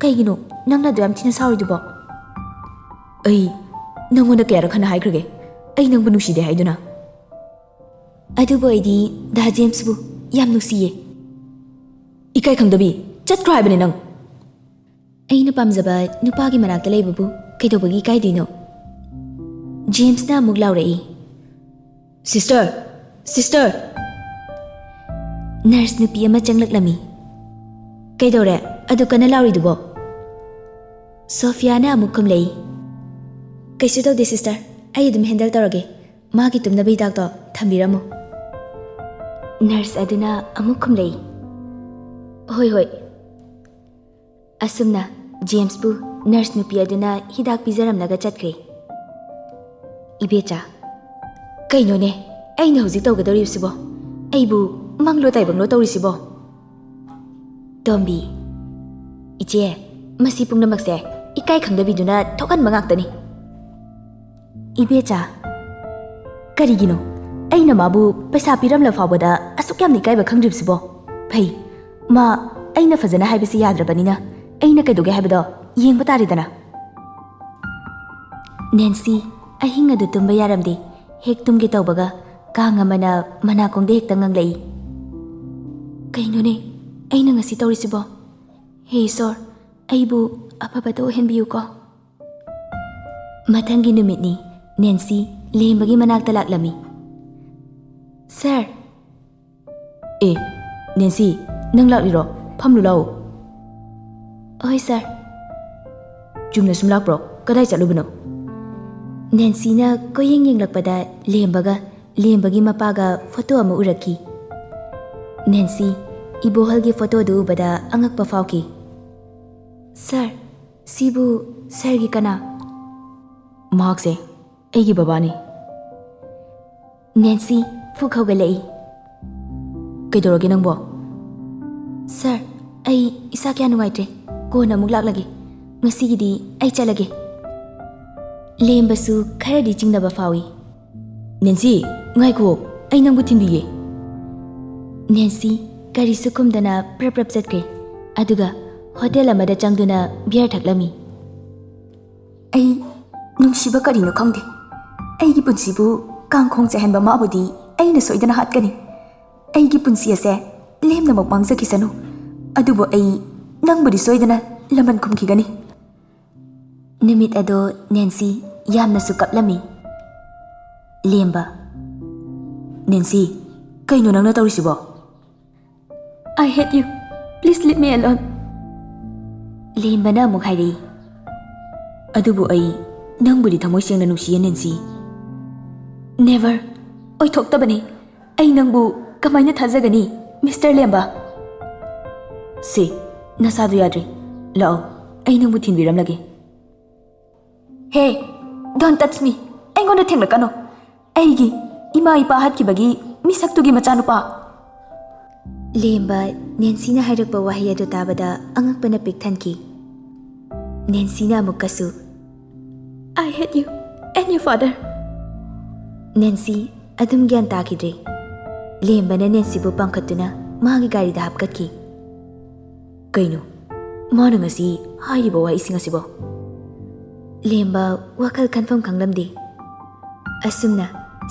ꯀꯩꯒꯤꯅꯣ ꯅꯪꯅ ꯑꯗꯨ ꯌꯥꯝ ꯊꯤꯅ ꯁꯥꯎꯔꯤꯗꯨꯕꯣ?" "ꯑꯩ ꯅꯪꯉꯣꯟꯗ ꯀꯌꯥꯔꯛ ꯍꯟꯅ ꯍꯥꯏꯈ꯭ꯔꯒꯦ, ꯑꯩ ꯅꯪꯕꯨ ꯅꯨꯡꯁꯤꯗꯦ ꯍꯥꯏꯗꯨꯅ?" "ꯑꯗꯨꯕꯨ ꯑꯩꯗꯤ ꯗꯥ ꯖꯦꯝꯁꯕꯨ ꯌꯥꯝ ꯅꯨꯡꯁꯤꯌꯦ꯫" "ꯏꯀꯥꯏ ꯈꯪꯗꯕꯤ, ꯆꯠꯈ꯭ꯔꯣ ꯍꯥꯏꯕꯅꯦ ꯅꯪ!" "ꯑꯩꯅ ꯄꯥꯝꯖꯕ ꯅꯨꯄꯥꯒꯤ ꯃꯅꯥꯛꯇ ꯂꯩꯕꯕꯨ ꯀꯩꯗꯧꯕꯒꯤ ꯏꯀꯥꯏꯗꯣꯏꯅꯣ?" ꯖꯦꯝꯁꯅ ꯑꯃꯨꯛ ꯂꯥꯎꯔꯛꯏ꯫ "ꯁꯤꯁꯇꯔ! ꯁꯤꯁꯇꯔ!" ꯅꯔꯁ ꯅꯨꯄꯤ ꯑꯃ ꯆꯪꯂꯛꯂꯝꯃꯤ꯫ "ꯀꯩꯗꯧꯔꯦ? ꯑꯗꯨ ꯀꯟꯅ ꯂꯥꯎꯔꯤꯗꯨꯕꯣ?" ꯁꯣꯐꯤꯌꯥꯅ ꯑꯃꯨꯛ ꯈꯨꯝꯂꯛꯏ꯫ "ꯀꯩꯁꯨ ꯇꯧꯗꯦ ꯁꯤꯁꯇꯔ, ꯑꯩ ꯑꯗꯨꯝ ꯍꯦꯟꯗꯜ ꯇꯧꯔꯒꯦ꯫ ꯃꯥꯒꯤ ꯇꯨꯝꯅꯕ ꯍꯤꯗꯥꯛꯇꯣ ꯊꯝꯕꯤꯔꯝꯃꯨ꯫" ꯅꯔꯁ ꯑꯗꯨꯅ ꯑꯃꯨꯛ ꯈꯨꯝꯂꯛꯏ꯫ "ꯍꯣꯏ, ꯍꯣꯏ꯫" ꯑꯁꯨꯝꯅ ꯖꯦꯝꯁꯄꯨ ꯅꯔꯁ ꯅꯨꯄꯤ ꯑꯗꯨꯅ ꯍꯤꯗꯥꯛ ꯄꯤꯖꯔꯝꯂꯒ ꯆꯠꯈ꯭ꯔꯦ꯫ "ꯏꯕꯦꯆꯥ, ꯀꯩꯅꯣꯅꯦ ꯑꯩꯅ ꯍꯧꯖꯤꯛ ꯇꯧꯒꯗꯧꯔꯤꯕꯁꯤꯕꯣ? ꯑꯩꯕꯨ ꯃꯪꯂꯣ ꯇꯥꯏꯕꯪꯂꯣ ꯇꯧꯔꯤꯁꯤꯕꯣ?" ꯇꯣꯝꯕꯤ, "ꯏꯆꯦ, ꯃꯁꯤ ꯄꯨꯝꯅꯃꯛꯁꯦ ꯏꯀꯥꯏ ꯈꯪꯗꯕꯤꯗꯨꯅ ꯊꯣꯛꯍꯟꯕ ꯉꯥꯛꯇꯅꯤ꯫ ꯏꯕꯦꯆꯥ, ꯀꯔꯤꯒꯤꯅꯣ ꯑꯩꯅ ꯃꯥꯕꯨ ꯄꯩꯁꯥ ꯄꯤꯔꯝꯂ ꯐꯥꯎꯕꯗ ꯑꯁꯨꯛ ꯌꯥꯝꯅ ꯏꯀꯥꯏꯕ ꯈꯪꯗ꯭ꯔꯤꯕꯁꯤꯕꯣ? ꯐꯩ, ꯃꯥ ꯑꯩꯅ ꯐꯖꯅ ꯍꯥꯏꯕꯁꯤ ꯌꯥꯗ꯭ꯔꯕꯅꯤꯅ ꯑꯩꯅ ꯀꯩꯗꯧꯒꯦ ꯍꯥꯏꯕꯗꯣ ꯌꯦꯡꯕ ꯇꯥꯔꯦꯗꯅ꯫ ꯅꯦꯟꯁꯤ ꯑꯍꯤꯡ ꯑꯗꯨ ꯇꯨꯝꯕ ꯌꯥꯔꯝꯗꯦ꯫ ꯍꯦꯛ ꯇꯨꯝꯒꯦ ꯇꯧꯕꯒ ꯀꯥꯡ ꯑꯃꯅ ꯃꯅꯥꯀꯣꯡꯗ ꯍꯦꯛꯇ ꯉꯪꯂꯛꯏ꯫ "ꯀꯩꯅꯣꯅꯦ ꯑꯩꯅ ꯉꯁꯤ ꯇꯧꯔꯤꯁꯤꯕꯣ? ꯍꯦ ꯏꯁꯣꯔ, ꯑꯩꯕꯨ ꯑꯐꯕꯗ ꯑꯣꯏꯍꯟꯕꯤꯌꯨꯀꯣ"꯫ ꯃꯊꯪꯒꯤ ꯅꯨꯃꯤꯠꯅꯤ꯫ ꯅꯦꯟꯁꯤ ꯂꯦꯝꯕꯒꯤ ꯃꯅꯥꯛꯇ ꯂꯥꯛꯂꯝꯃꯤ꯫ "ꯁꯥꯔ"꯫ "ꯑꯦ, ꯅꯦꯟꯁꯤ, ꯅꯪ ꯂꯥꯛꯂꯤꯔꯣ? ꯐꯝꯂꯨ ꯂꯥꯛꯑꯣ"꯫ "ꯍꯣꯏ ꯁꯥꯔ"꯫ "ꯆꯨꯝꯅ ꯁꯨꯝ ꯂꯥꯛꯄ꯭ꯔꯣ? ꯀꯗꯥꯏ ꯆꯠꯂꯨꯕꯅꯣ?" ꯅꯦꯟꯁꯤꯅ ꯀꯣꯏꯌꯦꯡ ꯌꯦꯡꯂꯛꯄꯗ ꯂꯦꯝꯕꯒ ꯂꯦꯝꯕꯒꯤ ꯃꯄꯥꯒ ꯐꯣꯇꯣ ꯑꯃ ꯎꯔꯛꯈꯤ꯫ ꯅꯦꯟꯁꯤ ꯏꯕꯣꯍꯜꯒꯤ ꯐꯣꯇꯣꯗꯨ ꯎꯕꯗ ꯑꯉꯛꯄ ꯐꯥꯎꯈꯤ꯫ "ꯁꯥꯔ, ꯁꯤꯕꯨ ꯁꯥꯔꯒꯤ ꯀꯅꯥ?" "ꯃꯍꯥꯛꯁꯦ ꯑꯩꯒꯤ ꯕꯕꯥꯅꯤ"꯫ ꯅꯦꯟꯁꯤ ꯐꯨꯛ ꯍꯧꯒꯠꯂꯛꯏ꯫ "ꯀꯩꯗꯧꯔꯒꯦ ꯅꯪꯕꯣ?" "ꯁꯥꯔ, ꯑꯩ ꯏꯁꯥ ꯀꯌꯥ ꯅꯨꯡꯉꯥꯏꯇ꯭ꯔꯦ꯫ ꯀꯣꯟꯅ ꯑꯃꯨꯛ ꯂꯥꯛꯂꯒꯦ꯫ ꯉꯁꯤꯒꯤꯗꯤ ꯑꯩ ꯆꯠꯂꯒꯦ"꯫ ꯂꯦꯝꯕꯁꯨ ꯈꯔꯗꯤ ꯆꯤꯡꯅꯕ ꯐꯥꯎꯏ꯫ "ꯅꯦꯟꯁꯤ, ꯉꯥꯏꯈꯣ, ꯑꯩ ꯅꯪꯕꯨ ꯊꯤꯟꯕꯤꯒꯦ"꯫ ꯅꯦꯟꯁꯤ ꯀꯔꯤꯁꯨ ꯈꯨꯝꯗꯅ ꯄ꯭ꯔꯞ ꯄ꯭ꯔꯞ ꯆꯠꯈ꯭ꯔꯦ꯫ ꯑꯗꯨꯒ ꯍꯣꯇꯦꯜ ꯑꯃꯗ ꯆꯪꯗꯨꯅ ꯕꯤꯌꯔ ꯊꯛꯂꯝꯃꯤ꯫ "ꯑꯩ ꯅꯨꯡꯁꯤꯕ ꯀꯔꯤꯅꯣ ꯈꯪꯗꯦ꯫ ꯑꯩꯒꯤ ꯄꯨꯟꯁꯤꯕꯨ ꯀꯥꯡꯈꯣꯡ ꯆꯥꯏꯍꯟꯕ ꯃꯥꯕꯨꯗꯤ ꯑꯩꯅ ꯁꯣꯏꯗꯅ ꯍꯥꯠꯀꯅꯤ꯫ ꯑꯩꯒꯤ ꯄꯨꯟꯁꯤ ꯑꯁꯦ ꯂꯦꯝꯅꯃꯛ ꯃꯥꯡꯖꯈꯤꯁꯅꯨ, ꯑꯗꯨꯕꯨ ꯑꯩ ꯅꯪꯕꯨꯗꯤ ꯁꯣꯏꯗꯅ ꯂꯃꯟ ꯈꯨꯝꯈꯤꯒꯅꯤ"꯫ ꯅꯨꯃꯤꯠ ꯑꯗꯣ ꯅꯦꯟꯁꯤ ꯌꯥꯝꯅꯁꯨ ꯀꯞꯂꯝꯃꯤ꯫ ꯂꯦꯝꯕ꯫ "ꯅꯦꯟꯁꯤ, ꯀꯩꯅꯣ ꯅꯪꯅ ꯇꯧꯔꯤꯁꯤꯕꯣ?" "I hate you. Please leave me alone." ꯂꯦꯝꯕꯅ ꯑꯃꯨꯛ ꯍꯥꯏꯔꯛꯏ꯫ "ꯑꯗꯨꯕꯨ ꯑꯩ ꯅꯪꯕꯨꯗꯤ ꯊꯃꯣꯏ ꯁꯦꯡꯅ ꯅꯨꯡꯁꯤꯌꯦ, ꯅꯦꯟꯁꯤ"꯫ "Never. ꯑꯣꯏꯊꯣꯛꯇꯕꯅꯤ꯫ ꯑꯩ ꯅꯪꯕꯨ ꯀꯃꯥꯏꯅ ꯊꯥꯖꯒꯅꯤ, ꯃꯤꯁꯇꯔ ꯂꯦꯝꯕ?" "ꯁꯦ, ꯅꯁꯥꯗꯨ ꯌꯥꯗ꯭ꯔꯦ꯫ ꯂꯥꯛꯑꯣ, ꯑꯩ ꯅꯪꯕꯨ ꯊꯤꯟꯕꯤꯔꯝꯂꯒꯦ"꯫ "Hey, don't touch me. ꯑꯩꯉꯣꯟꯗ ꯊꯦꯡꯂꯛꯀꯅꯨ꯫ ꯑꯩꯒꯤ ꯏꯃꯥ ꯏꯄꯥ ꯍꯥꯠꯈꯤꯕꯒꯤ ꯃꯤꯁꯛꯇꯨꯒꯤ ꯃꯆꯥꯅꯨꯄꯥ"꯫ ꯂꯦꯝꯕ ꯅꯦꯟꯁꯤꯅ ꯍꯥꯏꯔꯛꯄ ꯋꯥꯍꯩ ꯑꯗꯨ ꯇꯥꯕꯗ ꯑꯉꯛꯄꯅ ꯄꯤꯛ ꯊꯟꯈꯤ꯫ ꯅꯦꯟꯁꯤꯅ ꯑꯃꯨꯛꯀꯁꯨ, "I hate you and Your father. ꯅꯦꯟꯁꯤ ꯑꯗꯨꯝ ꯒ꯭ꯌꯥꯟ ꯇꯥꯈꯤꯗ꯭ꯔꯦ꯫ ꯂꯦꯝꯕꯅ ꯅꯦꯟꯁꯤꯕꯨ ꯄꯥꯡꯈꯠꯇꯨꯅ ꯃꯥꯒꯤ ꯒꯥꯔꯤꯗ ꯍꯥꯞꯀꯠꯈꯤ꯫ ꯀꯩꯅꯣ? ꯃꯥꯅ ꯉꯁꯤ ꯍꯥꯏꯔꯤꯕ ꯋꯥꯍꯩꯁꯤꯡ ꯑꯁꯤꯕꯣ? ꯂꯦꯝꯕ ꯋꯥꯈꯜ ꯈꯟꯐꯝ ꯈꯪꯂꯝꯗꯦ꯫ ꯑꯁꯨꯝꯅ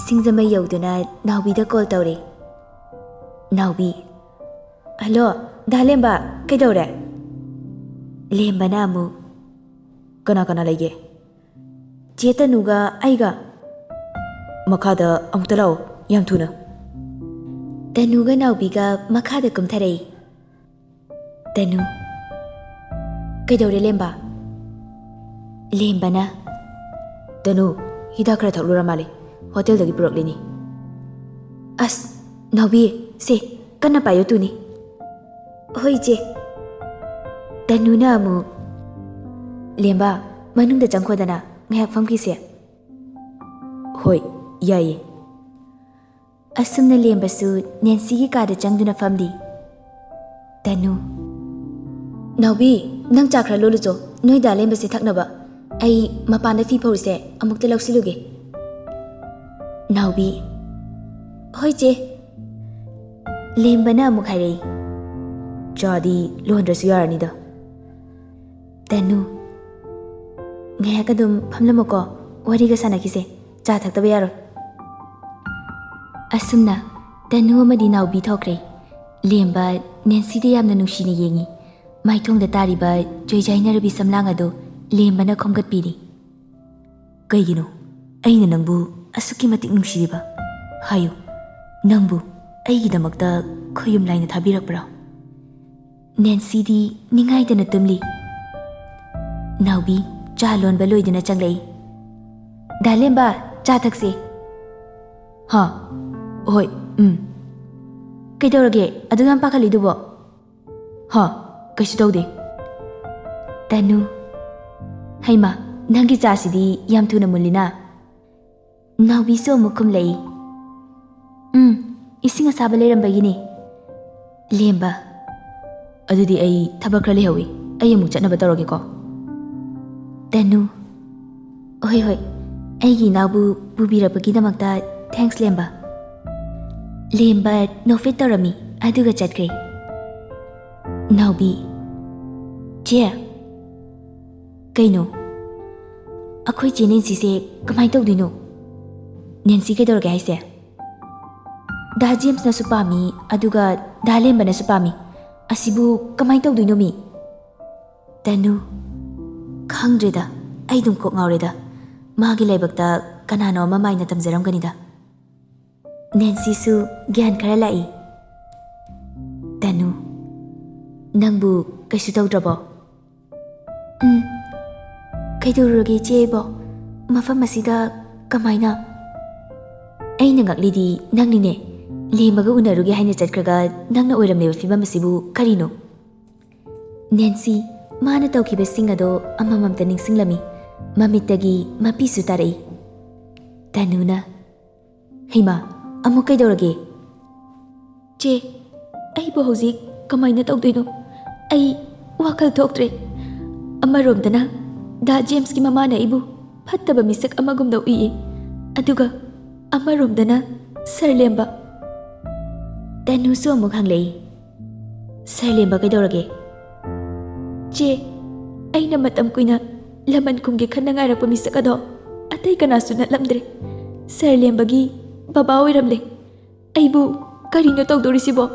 ꯁꯤꯡꯖꯃꯩ ꯌꯧꯗꯨꯅ ꯅꯥꯎꯕꯤꯗ ꯀꯣꯜ ꯇꯧꯔꯦ꯫ ꯅꯥꯎꯕꯤ, "ꯍꯜꯂꯣ, ꯗꯥ ꯂꯦꯝꯕ, ꯀꯩꯗꯧꯔꯦ?" ꯂꯦꯝꯕꯅ ꯑꯃꯨꯛ, "ꯀꯅꯥ ꯀꯅꯥ ꯂꯩꯒꯦ?" "ꯆꯦ ꯇꯅꯨꯒ ꯑꯩꯒ꯫" "ꯃꯈꯥꯗ ꯑꯃꯨꯛꯇ ꯂꯥꯛꯑꯣ, ꯌꯥꯝ ꯊꯨꯅ꯫" ꯇꯅꯨꯒ ꯅꯥꯎꯕꯤꯒ ꯃꯈꯥꯗ ꯀꯨꯝꯊꯔꯛꯏ꯫ ꯇꯅꯨ, "ꯀꯩꯗꯧꯔꯦ ꯂꯦꯝꯕ?" ꯂꯦꯝꯕꯅ, "ꯇꯅꯨ, ꯍꯤꯗꯥꯛ ꯈꯔ ꯊꯛꯂꯨꯔ ꯃꯥꯜꯂꯦ, ꯍꯣꯇꯦꯜꯗꯒꯤ ꯄꯨꯔꯛꯂꯤꯅꯤ꯫" "ꯑꯁ, ꯅꯥꯎꯕꯤ, ꯁꯦ, ꯀꯟꯅ ꯄꯥꯏꯌꯣ ꯇꯨꯅꯤ꯫" "ꯍꯣꯏ, ꯏꯆꯦ꯫" ꯇꯅꯨꯅ ꯑꯃꯨꯛ, "ꯂꯦꯝꯕ, ꯃꯅꯨꯡꯗ ꯆꯪꯈꯣꯗꯅ, ꯉꯥꯏꯍꯥꯛ ꯐꯝꯈꯤꯁꯦ꯫" "ꯍꯣꯏ, ꯌꯥꯏꯌꯦ꯫" ꯑꯁꯨꯝꯅ ꯂꯦꯝꯕꯁꯨ ꯅꯦꯟꯁꯤꯒꯤ ꯀꯥꯗ ꯆꯪꯗꯨꯅ ꯐꯝꯂꯤ꯫ ꯇꯅꯨ, "ꯅꯥꯎꯕꯤ, ꯅꯪ ꯆꯥ ꯈꯔ ꯂꯣꯜꯂꯨꯆꯣ, ꯅꯣꯏ ꯗꯥ ꯂꯦꯝꯕꯁꯦ ꯊꯛꯅꯕ꯫ ꯑꯩ ꯃꯄꯥꯟꯗ ꯐꯤ ꯐꯧꯔꯤꯁꯦ ꯑꯃꯨꯛꯇ ꯂꯧꯁꯤꯜꯂꯨꯒꯦ꯫" ꯅꯥꯎꯕꯤ, "ꯍꯣꯏ, ꯆꯦ꯫" ꯂꯦꯝꯕꯅ ꯑꯃꯨꯛ ꯍꯥꯏꯔꯛꯏ, "ꯆꯥꯗꯤ ꯂꯣꯟꯗ꯭ꯔꯁꯨ ꯌꯥꯔꯅꯤꯗ꯫" ꯇꯅꯨ, "ꯉꯥꯏꯍꯥꯛ ꯑꯗꯨꯝ ꯐꯝꯂꯝꯃꯨꯀꯣ, ꯋꯥꯔꯤꯒ ꯁꯥꯟꯅꯈꯤꯁꯦ, ꯆꯥ ꯊꯛꯇꯕ ꯌꯥꯔꯣꯏ꯫" ꯑꯁꯨꯝꯅ ꯇꯅꯨ ꯑꯃꯗꯤ ꯅꯥꯎꯕꯤ ꯊꯣꯛꯈ꯭ꯔꯦ꯫ ꯂꯦꯝꯕ ꯅꯦꯟꯁꯤꯗ ꯌꯥꯝꯅ ꯅꯨꯡꯁꯤꯅ ꯌꯦꯡꯉꯤ꯫ ꯃꯥꯏꯊꯣꯡꯗ ꯇꯥꯔꯤꯕ ꯆꯣꯏꯖꯥꯏꯅꯔꯕꯤ ꯁꯝꯂꯥꯡ ꯑꯗꯨ ꯂꯦꯝꯕꯅ ꯈꯣꯝꯒꯠꯄꯤꯔꯤ꯫ "ꯀꯩꯒꯤꯅꯣ ꯑꯩꯅ ꯅꯪꯕꯨ ꯑꯁꯨꯛꯀꯤ ꯃꯇꯤꯛ ꯅꯨꯡꯁꯤꯔꯤꯕ? ꯍꯥꯏꯌꯨ, ꯅꯪꯕꯨ ꯑꯩꯒꯤꯗꯃꯛꯇ ꯈꯣꯌꯨꯝ ꯂꯥꯏꯅ ꯊꯥꯕꯤꯔꯛꯄ꯭ꯔꯥ?" ꯅꯦꯟꯁꯤꯗꯤ ꯅꯤꯡꯉꯥꯏꯗꯅ ꯇꯨꯝꯂꯤ꯫ ꯅꯥꯎꯕꯤ ꯆꯥ ꯂꯣꯟꯕ ꯂꯣꯏꯗꯨꯅ ꯆꯪꯂꯛꯏ꯫ "ꯗꯥ ꯂꯦꯝꯕ, ꯆꯥ ꯊꯛꯁꯦ꯫" "ꯍꯥ? ꯍꯣꯏ, ꯎꯝ꯫" "ꯀꯩꯗꯧꯔꯒꯦ ꯑꯗꯨ ꯌꯥꯝ ꯄꯥꯈꯠꯂꯤꯗꯨꯕꯣ?" "ꯍꯥ? ꯀꯩꯁꯨ ꯇꯧꯗꯦ꯫" ꯇꯅꯨ, "ꯍꯩꯃꯥ, ꯅꯪꯒꯤ ꯆꯥꯁꯤꯗꯤ ꯌꯥꯝ ꯊꯨꯅ ꯃꯨꯜꯂꯤꯅ꯫" ꯅꯥꯎꯕꯤꯁꯨ ꯑꯃꯨꯛ ꯈꯨꯝꯂꯛꯏ, "ꯎꯝ, ꯏꯁꯤꯡ ꯑꯁꯥꯕ ꯂꯩꯔꯝꯕꯒꯤꯅꯦ꯫" ꯂꯦꯝꯕ, "ꯑꯗꯨꯗꯤ ꯑꯩ ꯊꯕꯛ ꯈꯔ ꯂꯩꯍꯧꯏ, ꯑꯩ ꯑꯃꯨꯛ ꯆꯠꯅꯕ ꯇꯧꯔꯒꯦꯀꯣ꯫" ꯇꯅꯨ, "ꯍꯣꯏ, ꯍꯣꯏ, ꯑꯩꯒꯤ ꯏꯅꯥꯎꯕꯨ ꯄꯨꯕꯤꯔꯛꯄꯒꯤꯗꯃꯛꯇ thanks, ꯂꯦꯝꯕ꯫ ꯂꯦꯝꯕ ꯅꯣꯛꯐꯦꯠ ꯇꯧꯔꯝꯃꯤ, ꯑꯗꯨꯒ ꯆꯠꯈ꯭ꯔꯦ꯫ ꯅꯥꯎꯕꯤ꯫ ꯆꯦ꯫ ꯀꯩꯅꯣ? ꯑꯩꯈꯣꯏ ꯆꯦ ꯅꯦꯟꯁꯤꯁꯦ ꯀꯃꯥꯏꯅ ꯇꯧꯗꯣꯏꯅꯣ? ꯅꯦꯟꯁꯤ ꯀꯩꯗꯧꯔꯒꯦ ꯍꯥꯏꯁꯦ? ꯗꯥ ꯖꯦꯝꯁꯅꯁꯨ ꯄꯥꯝꯃꯤ, ꯑꯗꯨꯒ ꯗꯥ ꯂꯦꯝꯕꯅꯁꯨ ꯄꯥꯝꯃꯤ꯫ ꯑꯁꯤꯕꯨ ꯀꯃꯥꯏꯅ ꯇꯧꯗꯣꯏꯅꯣ ꯃꯤ? ꯇꯅꯨ꯫ ꯈꯪꯗ꯭ꯔꯦꯗ, ꯑꯩ ꯑꯗꯨꯝ ꯀꯣꯛ ꯉꯥꯎꯔꯦꯗ꯫ ꯃꯥꯒꯤ ꯂꯥꯏꯕꯛꯇ ꯀꯅꯥꯅꯣ ꯑꯃ ꯃꯥꯏꯅ ꯇꯝꯖꯔꯝꯒꯅꯤꯗ꯫ ꯅꯦꯟꯁꯤꯁꯨ ꯒ꯭ꯌꯥꯟ ꯈꯔ ꯂꯥꯛꯏ꯫ ꯇꯅꯨ, ꯅꯪꯕꯨ ꯀꯩꯁꯨ ꯇꯧꯗ꯭ꯔꯕꯣ? ꯎꯝ, ꯀꯩꯗꯧꯔꯨꯔꯒꯦ ꯏꯆꯦ ꯑꯩꯕꯣ? ꯃꯐꯝ ꯑꯁꯤꯗ ꯀꯃꯥꯏꯅ? ꯑꯩꯅ ꯉꯛꯂꯤꯗꯤ ꯅꯪꯅꯤꯅꯦ꯫ ꯂꯦꯝꯕꯒ ꯎꯅꯔꯨꯒꯦ ꯍꯥꯏꯅ ꯆꯠꯈ꯭ꯔꯒ ꯅꯪꯅ ꯑꯣꯏꯔꯝꯂꯤꯕ ꯐꯤꯕꯝ ꯑꯁꯤꯕꯨ ꯀꯔꯤꯅꯣ? ꯅꯦꯟꯁꯤ, ꯃꯥꯅ ꯇꯧꯈꯤꯕꯁꯤꯡ ꯑꯗꯣ ꯑꯃꯃꯝꯇ ꯅꯤꯡꯁꯤꯡꯂꯝꯃꯤ꯫ ꯃꯃꯤꯠꯇꯒꯤ ꯃꯄꯤꯁꯨ ꯇꯥꯔꯛꯏ꯫ ꯇꯅꯨꯅ, ꯍꯩꯃꯥ, ꯑꯃꯨꯛ ꯀꯩꯗꯧꯔꯒꯦ? ꯆꯦ, ꯑꯩꯕꯨ ꯍꯧꯖꯤꯛ ꯀꯃꯥꯏꯅ ꯇꯧꯗꯣꯏꯅꯣ? ꯑꯩ ꯋꯥꯈꯜ ꯊꯣꯛꯇ꯭ꯔꯦ꯫ ꯑꯃꯔꯣꯝꯗꯅ ꯗꯥ ꯖꯦꯝꯁꯀꯤ ꯃꯃꯥꯅ ꯑꯩꯕꯨ ꯐꯠꯇꯕ ꯃꯤꯁꯛ ꯑꯃꯒꯨꯝꯅ ꯎꯏꯌꯦ, ꯑꯗꯨꯒ ꯑꯃꯔꯣꯝꯗꯅ ꯁꯔ ꯂꯦꯝꯕ꯫ ꯇꯅꯨꯁꯨ ꯑꯃꯨꯛ ꯍꯪꯂꯛꯏ, ꯁꯔ ꯂꯦꯝꯕ ꯀꯩꯗꯧꯔꯒꯦ? ꯆꯦ, ꯑꯩꯅ ꯃꯇꯝ ꯀꯨꯏꯅ ꯂꯃꯟ ꯈꯨꯝꯒꯦ ꯈꯟꯅ ꯉꯥꯏꯔꯛꯄ ꯃꯤꯁꯛ ꯑꯗꯣ ꯑꯇꯩ ꯀꯅꯥꯁꯨ ꯅꯠꯂꯝꯗ꯭ꯔꯦ꯫ ꯁꯔ ꯂꯦꯝꯕꯒꯤ ꯕꯕꯥ ꯑꯣꯏꯔꯝꯂꯦ꯫ ꯑꯩꯕꯨ ꯀꯔꯤꯅꯣ ꯇꯧꯗꯣꯔꯤꯁꯤꯕꯣ?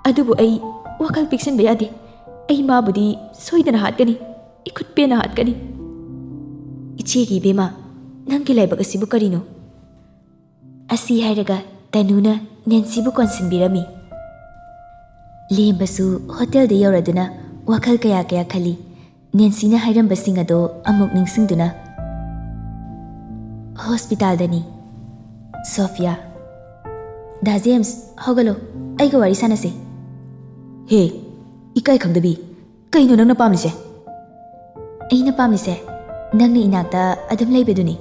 ꯑꯗꯨꯕꯨ ꯑꯩ ꯋꯥꯈꯜ ꯄꯤꯛꯁꯟꯕ ꯌꯥꯗꯦ꯫ ꯑꯩ ꯃꯥꯕꯨꯗꯤ ꯁꯣꯏꯗꯅ ꯍꯥꯠꯀꯅꯤ, ꯏꯈꯨꯠ ꯄꯦꯟꯅ ꯍꯥꯠꯀꯅꯤ꯫ ꯏꯆꯦꯒꯤ ꯏꯕꯦꯝꯃ, ꯅꯪꯒꯤ ꯂꯥꯏꯕꯛ ꯑꯁꯤꯕꯨ ꯀꯔꯤꯅꯣ? ꯑꯁꯤ ꯍꯥꯏꯔꯒ ꯇꯅꯨꯅ ꯅꯦꯟꯁꯤꯕꯨ ꯀꯣꯟꯁꯤꯟꯕꯤꯔꯝꯃꯤ꯫ ꯂꯦꯝꯕꯁꯨ ꯍꯣꯇꯦꯜꯗ ꯌꯧꯔꯗꯨꯅ ꯋꯥꯈꯜ ꯀꯌꯥ ꯀꯌꯥ ꯈꯜꯂꯤ꯫ ꯅꯦꯟꯁꯤꯅ ꯍꯥꯏꯔꯝꯕꯁꯤꯡ ꯑꯗꯣ ꯑꯃꯨꯛ ꯅꯤꯡꯁꯤꯡꯗꯨꯅ, ꯍꯣꯁꯄꯤꯇꯥꯜꯗꯅꯤ꯫ ꯁꯣꯐꯤꯌꯥ, ꯗꯥ ꯖꯦꯝꯁ, ꯍꯧꯒꯠꯂꯣ, ꯑꯩꯒ ꯋꯥꯔꯤ ꯁꯥꯟꯅꯁꯦ꯫ ꯍꯦ, ꯏꯀꯥꯏ ꯈꯪꯗꯕꯤ, ꯀꯩꯅꯣ ꯅꯪꯅ ꯄꯥꯝꯃꯤꯁꯦ? ꯑꯩꯅ ꯄꯥꯝꯃꯤꯁꯦ ꯅꯪꯅ ꯏꯅꯥꯛꯇ ꯑꯗꯨꯝ ꯂꯩꯕꯗꯨꯅꯤ꯫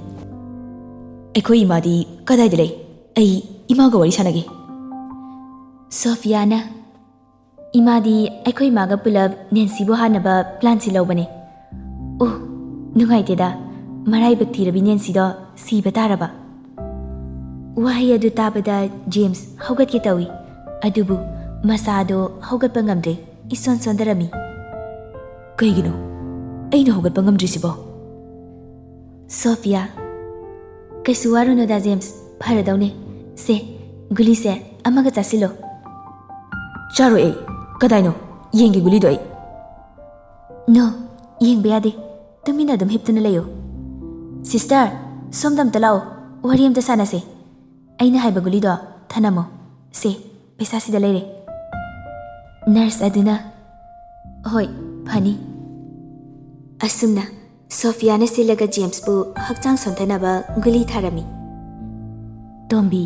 ꯑꯩꯈꯣꯏ ꯏꯃꯥꯗꯤ ꯀꯗꯥꯏꯗ ꯂꯩ? ꯑꯩ ꯏꯃꯥꯒ ꯋꯥꯔꯤ ꯁꯥꯟꯅꯒꯦ꯫ ꯁꯣꯐꯤꯌꯥꯅ, ꯏꯃꯥꯗꯤ ꯑꯩꯈꯣꯏ ꯏꯃꯥꯒ ꯄꯨꯂꯞ ꯅꯦꯟꯁꯤꯕꯨ ꯍꯥꯠꯅꯕ ꯄ꯭ꯂꯥꯟ ꯁꯤꯜꯂꯧꯕꯅꯦ꯫ ꯑꯣ, ꯅꯨꯡꯉꯥꯏꯇꯦꯗ, ꯃꯔꯥꯏꯕꯛ ꯊꯤꯔꯕꯤ ꯅꯦꯟꯁꯤꯗꯣ ꯁꯤꯕ ꯇꯥꯔꯕ꯫ ꯋꯥꯍꯩ ꯑꯗꯨ ꯇꯥꯕꯗ ꯖꯦꯝꯁ ꯍꯧꯒꯠꯀꯦ ꯇꯧꯏ, ꯑꯗꯨꯕꯨ ꯃꯁꯥꯗꯣ ꯍꯧꯒꯠꯄ ꯉꯝꯗ꯭ꯔꯦ, ꯏꯁꯣꯟ ꯁꯣꯟꯊꯔꯝꯃꯤ꯫ "ꯀꯩꯒꯤꯅꯣ ꯑꯩꯅ ꯍꯧꯒꯠꯄ ꯉꯝꯗ꯭ꯔꯤꯁꯤꯕꯣ?" ꯁꯣꯐꯤꯌꯥ, "ꯀꯩꯁꯨ ꯋꯥꯔꯨꯅꯨꯗ ꯖꯦꯝꯁ, ꯐꯔꯗꯧꯅꯦ꯫ ꯁꯦ, ꯒꯨꯂꯤꯁꯦ ꯑꯃꯒ ꯆꯥꯁꯤꯜꯂꯣ꯫" "ꯆꯥꯔꯣꯏ ꯑꯩ꯫ ꯀꯗꯥꯏꯅꯣ? ꯌꯦꯟꯒꯤ ꯒꯨꯂꯤꯗꯣ ꯑꯩ꯫" "ꯅꯣ, ꯌꯦꯡꯕ ꯌꯥꯗꯦ꯫ ꯇꯨꯃꯤꯟꯅ ꯑꯗꯨꯝ ꯍꯤꯞꯇꯨꯅ ꯂꯩꯌꯨ꯫ ꯁꯤꯁꯇꯔ, ꯁꯣꯝꯗ ꯑꯝꯇ ꯂꯥꯛꯑꯣ, ꯋꯥꯔꯤ ꯑꯝꯇ ꯁꯥꯟꯅꯁꯦ꯫ ꯑꯩꯅ ꯍꯥꯏꯕ ꯒꯨꯂꯤꯗꯣ ꯊꯅꯝꯃꯣ꯫ ꯁꯦ, ꯄꯩꯁꯥ ꯁꯤꯗ ꯂꯩꯔꯦ꯫" ꯅꯔꯁ ꯑꯗꯨꯅ, "ꯍꯣꯏ, ꯐꯅꯤ꯫" ꯑꯁꯨꯝꯅ ꯁꯣꯐꯤꯌꯥꯅ ꯁꯤꯜꯂꯒ ꯖꯦꯝꯁꯄꯨ ꯍꯛꯆꯥꯡ ꯁꯣꯟꯊꯅꯕ ꯒꯨꯂꯤ ꯊꯥꯔꯝꯃꯤ꯫ ꯇꯣꯝꯕꯤ,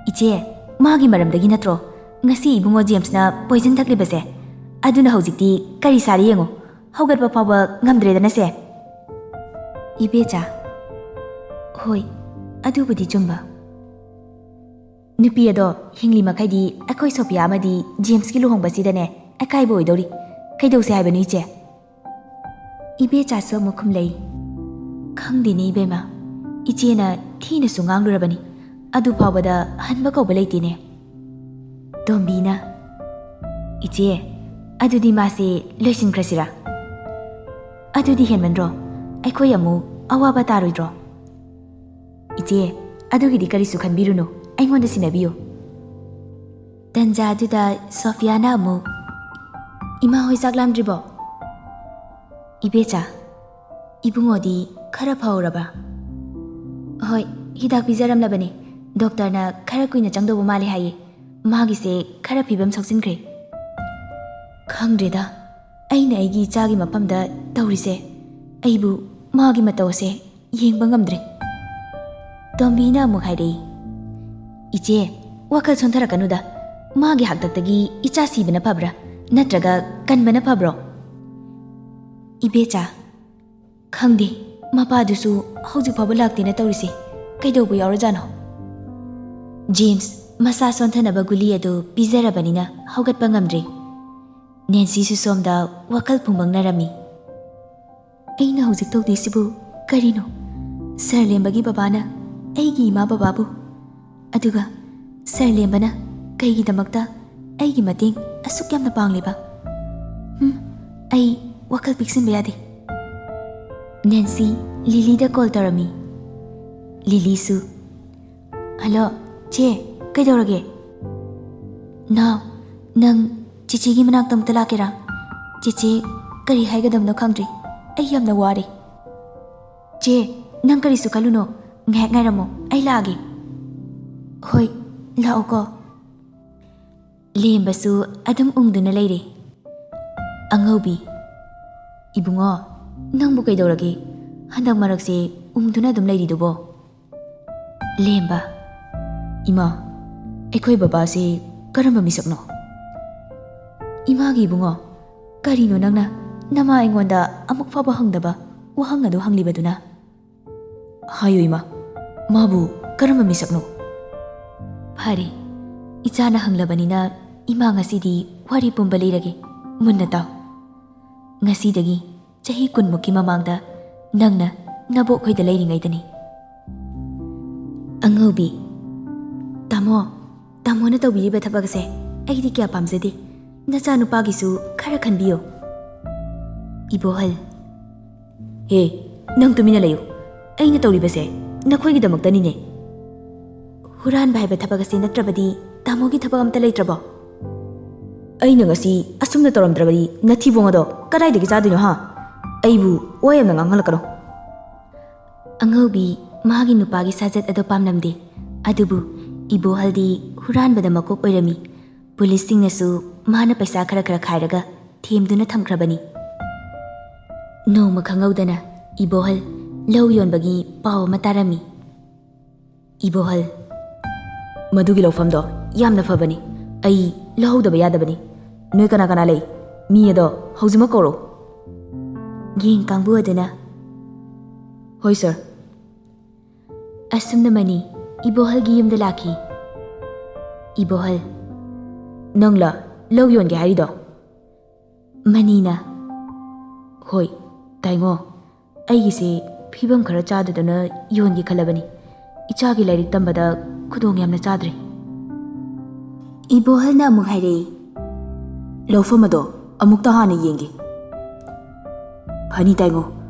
"ꯏꯆꯦ, ꯃꯥꯒꯤ ꯃꯔꯝꯗꯒꯤ ꯅꯠꯇ꯭ꯔꯣ ꯉꯁꯤ ꯏꯕꯨꯡꯉꯣ ꯖꯦꯝꯁꯅ ꯄꯣꯏꯖꯟ ꯊꯛꯂꯤꯕꯁꯦ? ꯑꯗꯨꯅ ꯍꯧꯖꯤꯛꯇꯤ ꯀꯔꯤ ꯁꯥꯔꯤ ꯌꯦꯡꯉꯨ, ꯍꯧꯒꯠꯄ ꯐꯥꯎꯕ ꯉꯝꯗ꯭ꯔꯦꯗꯅꯁꯦ꯫" ꯏꯕꯦꯆꯥ, "ꯍꯣꯏ, ꯑꯗꯨꯕꯨꯗꯤ ꯆꯨꯝꯕ꯫ ꯅꯨꯄꯤ ꯑꯗꯣ ꯍꯤꯡꯂꯤ ꯃꯈꯩꯗꯤ ꯑꯩꯈꯣꯏ ꯁꯣꯐꯤꯌꯥ ꯑꯃꯗꯤ ꯖꯦꯝꯁꯀꯤ ꯂꯨꯍꯣꯡꯕꯁꯤꯗꯅꯦ ꯑꯀꯥꯏꯕ ꯑꯣꯏꯗꯧꯔꯤ꯫ ꯀꯩꯗꯧꯁꯦ ꯍꯥꯏꯕꯅꯣ, ꯏꯆꯦ?" ꯏꯕꯦꯆꯥꯁꯨ ꯑꯃꯨꯛ ꯈꯨꯝꯂꯛꯏ, "ꯈꯪꯗꯦꯅꯦ ꯏꯕꯦꯝꯃ, ꯏꯆꯦꯅ ꯊꯤꯅꯁꯨ ꯉꯥꯡꯂꯨꯔꯕꯅꯤ, ꯑꯗꯨ ꯐꯥꯎꯕꯗ ꯍꯟꯕ ꯀꯧꯕ ꯂꯩꯇꯦꯅꯦ꯫" ꯇꯣꯝꯕꯤꯅ, "ꯏꯆꯦ, ꯑꯗꯨꯗꯤ ꯃꯥꯁꯦ ꯂꯣꯏꯁꯤꯟꯈ꯭ꯔꯁꯤꯔꯥ? ꯑꯗꯨꯗꯤ ꯍꯦꯟꯃꯟꯗ꯭ꯔꯣ? ꯑꯩꯈꯣꯏ ꯑꯃꯨꯛ ꯑꯋꯥꯕ ꯇꯥꯔꯣꯏꯗ꯭ꯔꯣ?" "ꯏꯆꯦ, ꯑꯗꯨꯒꯤꯗꯤ ꯀꯔꯤꯁꯨ ꯈꯟꯕꯤꯔꯨꯅꯨ, ꯑꯩꯉꯣꯟꯗ ꯁꯤꯟꯅꯕꯤꯌꯨ꯫" ꯇꯟꯖꯥ ꯑꯗꯨꯗ ꯁꯣꯐꯤꯌꯥꯅ ꯑꯃꯨꯛ, "ꯏꯃꯥ ꯍꯣꯏ ꯆꯥꯛ ꯂꯥꯝꯗ꯭ꯔꯤꯕꯣ?" "ꯏꯕꯦꯆꯥ, ꯏꯕꯨꯡꯉꯣꯗꯤ ꯈꯔ ꯐꯍꯧꯔꯕ?" "ꯍꯣꯏ, ꯍꯤꯗꯥꯛ ꯄꯤꯖꯔꯝꯂꯕꯅꯤ꯫ ꯗꯣꯛꯇꯔꯅ ꯈꯔ ꯀꯨꯏꯅ ꯆꯪꯗꯧꯕ ꯃꯥꯜꯂꯦ ꯍꯥꯏꯌꯦ꯫ ꯃꯥꯒꯤꯁꯦ ꯈꯔ ꯐꯤꯕꯝ ꯁꯣꯛꯆꯤꯟꯈ꯭ꯔꯦ꯫" "ꯈꯪꯗ꯭ꯔꯦꯗ, ꯑꯩꯅ ꯑꯩꯒꯤ ꯏꯆꯥꯒꯤ ꯃꯐꯝꯗ ꯇꯧꯔꯤꯁꯦ꯫ ꯑꯩꯕꯨ ꯃꯥꯒꯤ ꯃꯇꯧ ꯑꯁꯦ ꯌꯦꯡꯕ ꯉꯝꯗ꯭ꯔꯦ꯫" ꯇꯣꯝꯕꯤꯅ ꯑꯃꯨꯛ ꯍꯥꯏꯔꯛꯏ, "ꯏꯆꯦ, ꯋꯥꯈꯜ ꯁꯣꯟꯊꯔꯛꯀꯅꯨꯗ꯫ ꯃꯥꯒꯤ ꯍꯥꯛꯇꯛꯇꯒꯤ ꯏꯆꯥ ꯁꯤꯕꯅ ꯐꯕ꯭ꯔꯥ, ꯅꯠꯇ꯭ꯔꯒ ꯀꯟꯕꯅ ꯐꯕ꯭ꯔꯣ?" "ꯏꯕꯦꯆꯥ, ꯈꯪꯗꯦ, ꯃꯄꯥꯗꯨꯁꯨ ꯍꯧꯖꯤꯛ ꯐꯥꯎꯕ ꯂꯥꯛꯇꯦꯅ ꯇꯧꯔꯤꯁꯦ꯫ ꯀꯩꯗꯧꯕ ꯌꯥꯎꯔꯖꯥꯠꯅꯣ?" ꯖꯦꯝꯁ ꯃꯁꯥ ꯁꯣꯟꯊꯅꯕ ꯒꯨꯂꯤ ꯑꯗꯨ ꯄꯤꯖꯔꯕꯅꯤꯅ ꯍꯧꯒꯠꯄ ꯉꯝꯗ꯭ꯔꯦ꯫ ꯅꯦꯟꯁꯤꯁꯨ ꯁꯣꯝꯗ ꯋꯥꯈꯜ ꯐꯨꯝꯕꯪꯅꯔꯝꯃꯤ꯫ "ꯑꯩꯅ ꯍꯧꯖꯤꯛ ꯇꯧꯗꯣꯏꯁꯤꯕꯨ ꯀꯔꯤꯅꯣ? ꯁꯥꯔ ꯂꯦꯝꯕꯒꯤ ꯕꯕꯥꯅ ꯑꯩꯒꯤ ꯏꯃꯥ ꯕꯕꯥꯕꯨ, ꯑꯗꯨꯒ ꯁꯥꯔ ꯂꯦꯝꯕꯅ ꯀꯩꯒꯤꯗꯃꯛꯇ ꯑꯩꯒꯤ ꯃꯇꯦꯡ ꯑꯁꯨꯛ ꯌꯥꯝꯅ ꯄꯥꯡꯂꯤꯕ? ꯍꯨꯝ, ꯑꯩ ꯋꯥꯈꯜ ꯄꯤꯛꯁꯤꯟꯕ ꯌꯥꯗꯦ꯫ ꯅꯦꯟꯁꯤ ꯂꯤꯂꯤꯗ ꯀꯣꯜ ꯇꯧꯔꯝꯃꯤ꯫ ꯂꯤꯂꯤꯁꯨ, "ꯍꯜꯂꯣ, ꯆꯦ, ꯀꯩꯗꯧꯔꯒꯦ?" "ꯅꯥꯎ, ꯅꯪ ꯆꯤꯆꯦꯒꯤ ꯃꯅꯥꯛꯇ ꯑꯃꯨꯛꯇ ꯂꯥꯛꯀꯦꯔꯥ? ꯆꯤꯆꯦ ꯀꯔꯤ ꯍꯥꯏꯒꯗꯕꯅꯣ ꯈꯪꯗ꯭ꯔꯤ꯫ ꯑꯩ ꯌꯥꯝꯅ ꯋꯥꯔꯦ꯫" "ꯆꯦ, ꯅꯪ ꯀꯔꯤꯁꯨ ꯈꯜꯂꯨꯅꯣ꯫ ꯉꯥꯏꯍꯥꯛ ꯉꯥꯏꯔꯝꯃꯣ, ꯑꯩ ꯂꯥꯛꯑꯒꯦ꯫" "ꯍꯣꯏ, ꯂꯥꯛꯑꯣꯀꯣ꯫" ꯂꯦꯝꯕꯁꯨ ꯑꯗꯨꯝ ꯎꯪꯗꯨꯅ ꯂꯩꯔꯦ꯫ ꯑꯉꯧꯕꯤ, "ꯏꯕꯨꯡꯉꯣ, ꯅꯪꯕꯨ ꯀꯩꯗꯧꯔꯒꯦ? ꯍꯟꯗꯛ ꯃꯔꯛꯁꯦ ꯎꯪꯗꯨꯅ ꯑꯗꯨꯝ ꯂꯩꯔꯤꯗꯨꯕꯣ?" ꯂꯦꯝꯕ, "ꯏꯃꯥ, ꯑꯩꯈꯣꯏ ꯕꯕꯥꯁꯦ ꯀꯔꯝꯕ ꯃꯤꯁꯛꯅꯣ?" "ꯏꯃꯥꯒꯤ ꯏꯕꯨꯡꯉꯣ, ꯀꯔꯤꯅꯣ ꯅꯪꯅ ꯅꯃꯥ ꯑꯩꯉꯣꯟꯗ ꯑꯃꯨꯛ ꯐꯥꯎꯕ ꯍꯪꯗꯕ ꯋꯥꯍꯪ ꯑꯗꯨ ꯍꯪꯂꯤꯕꯗꯨꯅ?" "ꯍꯥꯏꯌꯨ ꯏꯃꯥ, ꯃꯥꯕꯨ ꯀꯔꯝꯕ ꯃꯤꯁꯛꯅꯣ?" "ꯐꯔꯦ, ꯏꯆꯥꯅ ꯍꯪꯂꯕꯅꯤꯅ ꯏꯃꯥ ꯉꯁꯤꯗꯤ ꯋꯥꯔꯤ ꯄꯨꯝꯕ ꯂꯤꯔꯒꯦ꯫ ꯃꯨꯟꯅ ꯇꯥꯎ꯫ ꯉꯁꯤꯗꯒꯤ ꯆꯍꯤ ꯀꯨꯟꯃꯨꯛꯀꯤ ꯃꯃꯥꯡꯗ ꯅꯪꯅ ꯅꯕꯣꯛ ꯍꯣꯏꯗ ꯂꯩꯔꯤꯉꯩꯗꯅꯤ꯫" ꯑꯉꯧꯕꯤ, "ꯇꯥꯃꯣ, ꯇꯥꯃꯣꯅ ꯇꯧꯕꯤꯔꯤꯕ ꯊꯕꯛ ꯑꯁꯦ ꯑꯩꯗꯤ ꯀꯌꯥ ꯄꯥꯝꯖꯗꯦ꯫ ꯅꯆꯥꯅꯨꯄꯥꯒꯤꯁꯨ ꯈꯔ ꯈꯟꯕꯤꯌꯨ꯫" ꯏꯕꯣꯍꯜ, "ꯍꯦ, ꯅꯪ ꯇꯨꯃꯤꯟꯅ ꯂꯩꯌꯨ꯫ ꯑꯩꯅ ꯇꯧꯔꯤꯕꯁꯦ ꯅꯈꯣꯏꯒꯤꯗꯃꯛꯇꯅꯤꯅꯦ꯫" "ꯍꯨꯔꯥꯟꯕ ꯍꯥꯏꯕ ꯊꯕꯛ ꯑꯁꯦ ꯅꯠꯇ꯭ꯔꯕꯗꯤ ꯇꯥꯃꯣꯒꯤ ꯊꯕꯛ ꯑꯝꯇ ꯂꯩꯇ꯭ꯔꯕꯣ?" "ꯑꯩꯅ ꯉꯁꯤ ꯑꯁꯨꯝꯅ ꯇꯧꯔꯝꯗ꯭ꯔꯕꯗꯤ ꯅꯊꯤꯕꯣꯡ ꯑꯗꯣ ꯀꯗꯥꯏꯗꯒꯤ ꯆꯥꯗꯣꯏꯅꯣ, ꯍꯥ? ꯑꯩꯕꯨ ꯋꯥ ꯌꯥꯝꯅ ꯉꯥꯡꯍꯜꯂꯛꯀꯅꯨ꯫" ꯑꯉꯧꯕꯤ ꯃꯥꯒꯤ ꯅꯨꯄꯥꯒꯤ ꯁꯥꯖꯠ ꯑꯗꯣ ꯄꯥꯝꯂꯝꯗꯦ, ꯑꯗꯨꯕꯨ ꯏꯕꯣꯍꯜꯗꯤ ꯍꯨꯔꯥꯟꯕꯗ ꯃꯀꯣꯛ ꯑꯣꯏꯔꯝꯃꯤ꯫ ꯄꯨꯂꯤꯁꯁꯤꯡꯅꯁꯨ ꯃꯥꯅ ꯄꯩꯁꯥ ꯈꯔ ꯈꯔ ꯈꯥꯏꯔꯒ ꯊꯦꯝꯗꯨꯅ ꯊꯝꯈ꯭ꯔꯕꯅꯤ꯫ ꯅꯣꯡꯃ ꯈꯪꯍꯧꯗꯅ ꯏꯕꯣꯍꯜ ꯂꯧ ꯌꯣꯟꯕꯒꯤ ꯄꯥꯎ ꯑꯃ ꯇꯥꯔꯝꯃꯤ꯫ ꯏꯕꯣꯍꯜ, "ꯃꯗꯨꯒꯤ ꯂꯧꯐꯝꯗꯣ ꯌꯥꯝꯅ ꯐꯕꯅꯤ꯫ ꯑꯩ ꯂꯧꯍꯧꯗꯕ ꯌꯥꯗꯕꯅꯤ꯫ ꯅꯣꯏ ꯀꯅꯥ ꯀꯅꯥ ꯂꯩ? ꯃꯤ ꯑꯗꯣ ꯍꯧꯖꯤꯛꯃꯛ ꯀꯧꯔꯣ꯫" ꯌꯦꯟ ꯀꯥꯡꯕꯨ ꯑꯗꯨꯅ, "ꯍꯣꯏ, ꯁꯥꯔ꯫" ꯑꯁꯨꯝꯅ ꯃꯅꯤ ꯏꯕꯣꯍꯜꯒꯤ ꯌꯨꯝꯗ ꯂꯥꯛꯈꯤ꯫ ꯏꯕꯣꯍꯜ, "ꯅꯪꯂ ꯂꯧ ꯌꯣꯟꯒꯦ ꯍꯥꯏꯔꯤꯗꯣ?" ꯃꯅꯤꯅ, "ꯍꯣꯏ, ꯇꯥꯏꯉꯣ, ꯑꯩꯒꯤꯁꯦ ꯐꯤꯕꯝ ꯈꯔ ꯆꯥꯗꯗꯅ ꯌꯣꯟꯒꯦ ꯈꯜꯂꯕꯅꯤ꯫ ꯏꯆꯥꯒꯤ ꯂꯥꯏꯔꯤꯛ ꯇꯝꯕꯗ ꯈꯨꯗꯣꯡ ꯌꯥꯝꯅ ꯆꯥꯗ꯭ꯔꯦ꯫ ꯏꯕꯣꯍꯜꯅ ꯑꯃꯨꯛ ꯍꯥꯏꯔꯛꯏ, "ꯂꯧꯐꯝ ꯑꯗꯣ ꯑꯃꯨꯛꯇ ꯍꯥꯟꯅ ꯌꯦꯡꯒꯦ"꯫ "ꯐꯅꯤ ꯇꯥꯏꯉꯣ,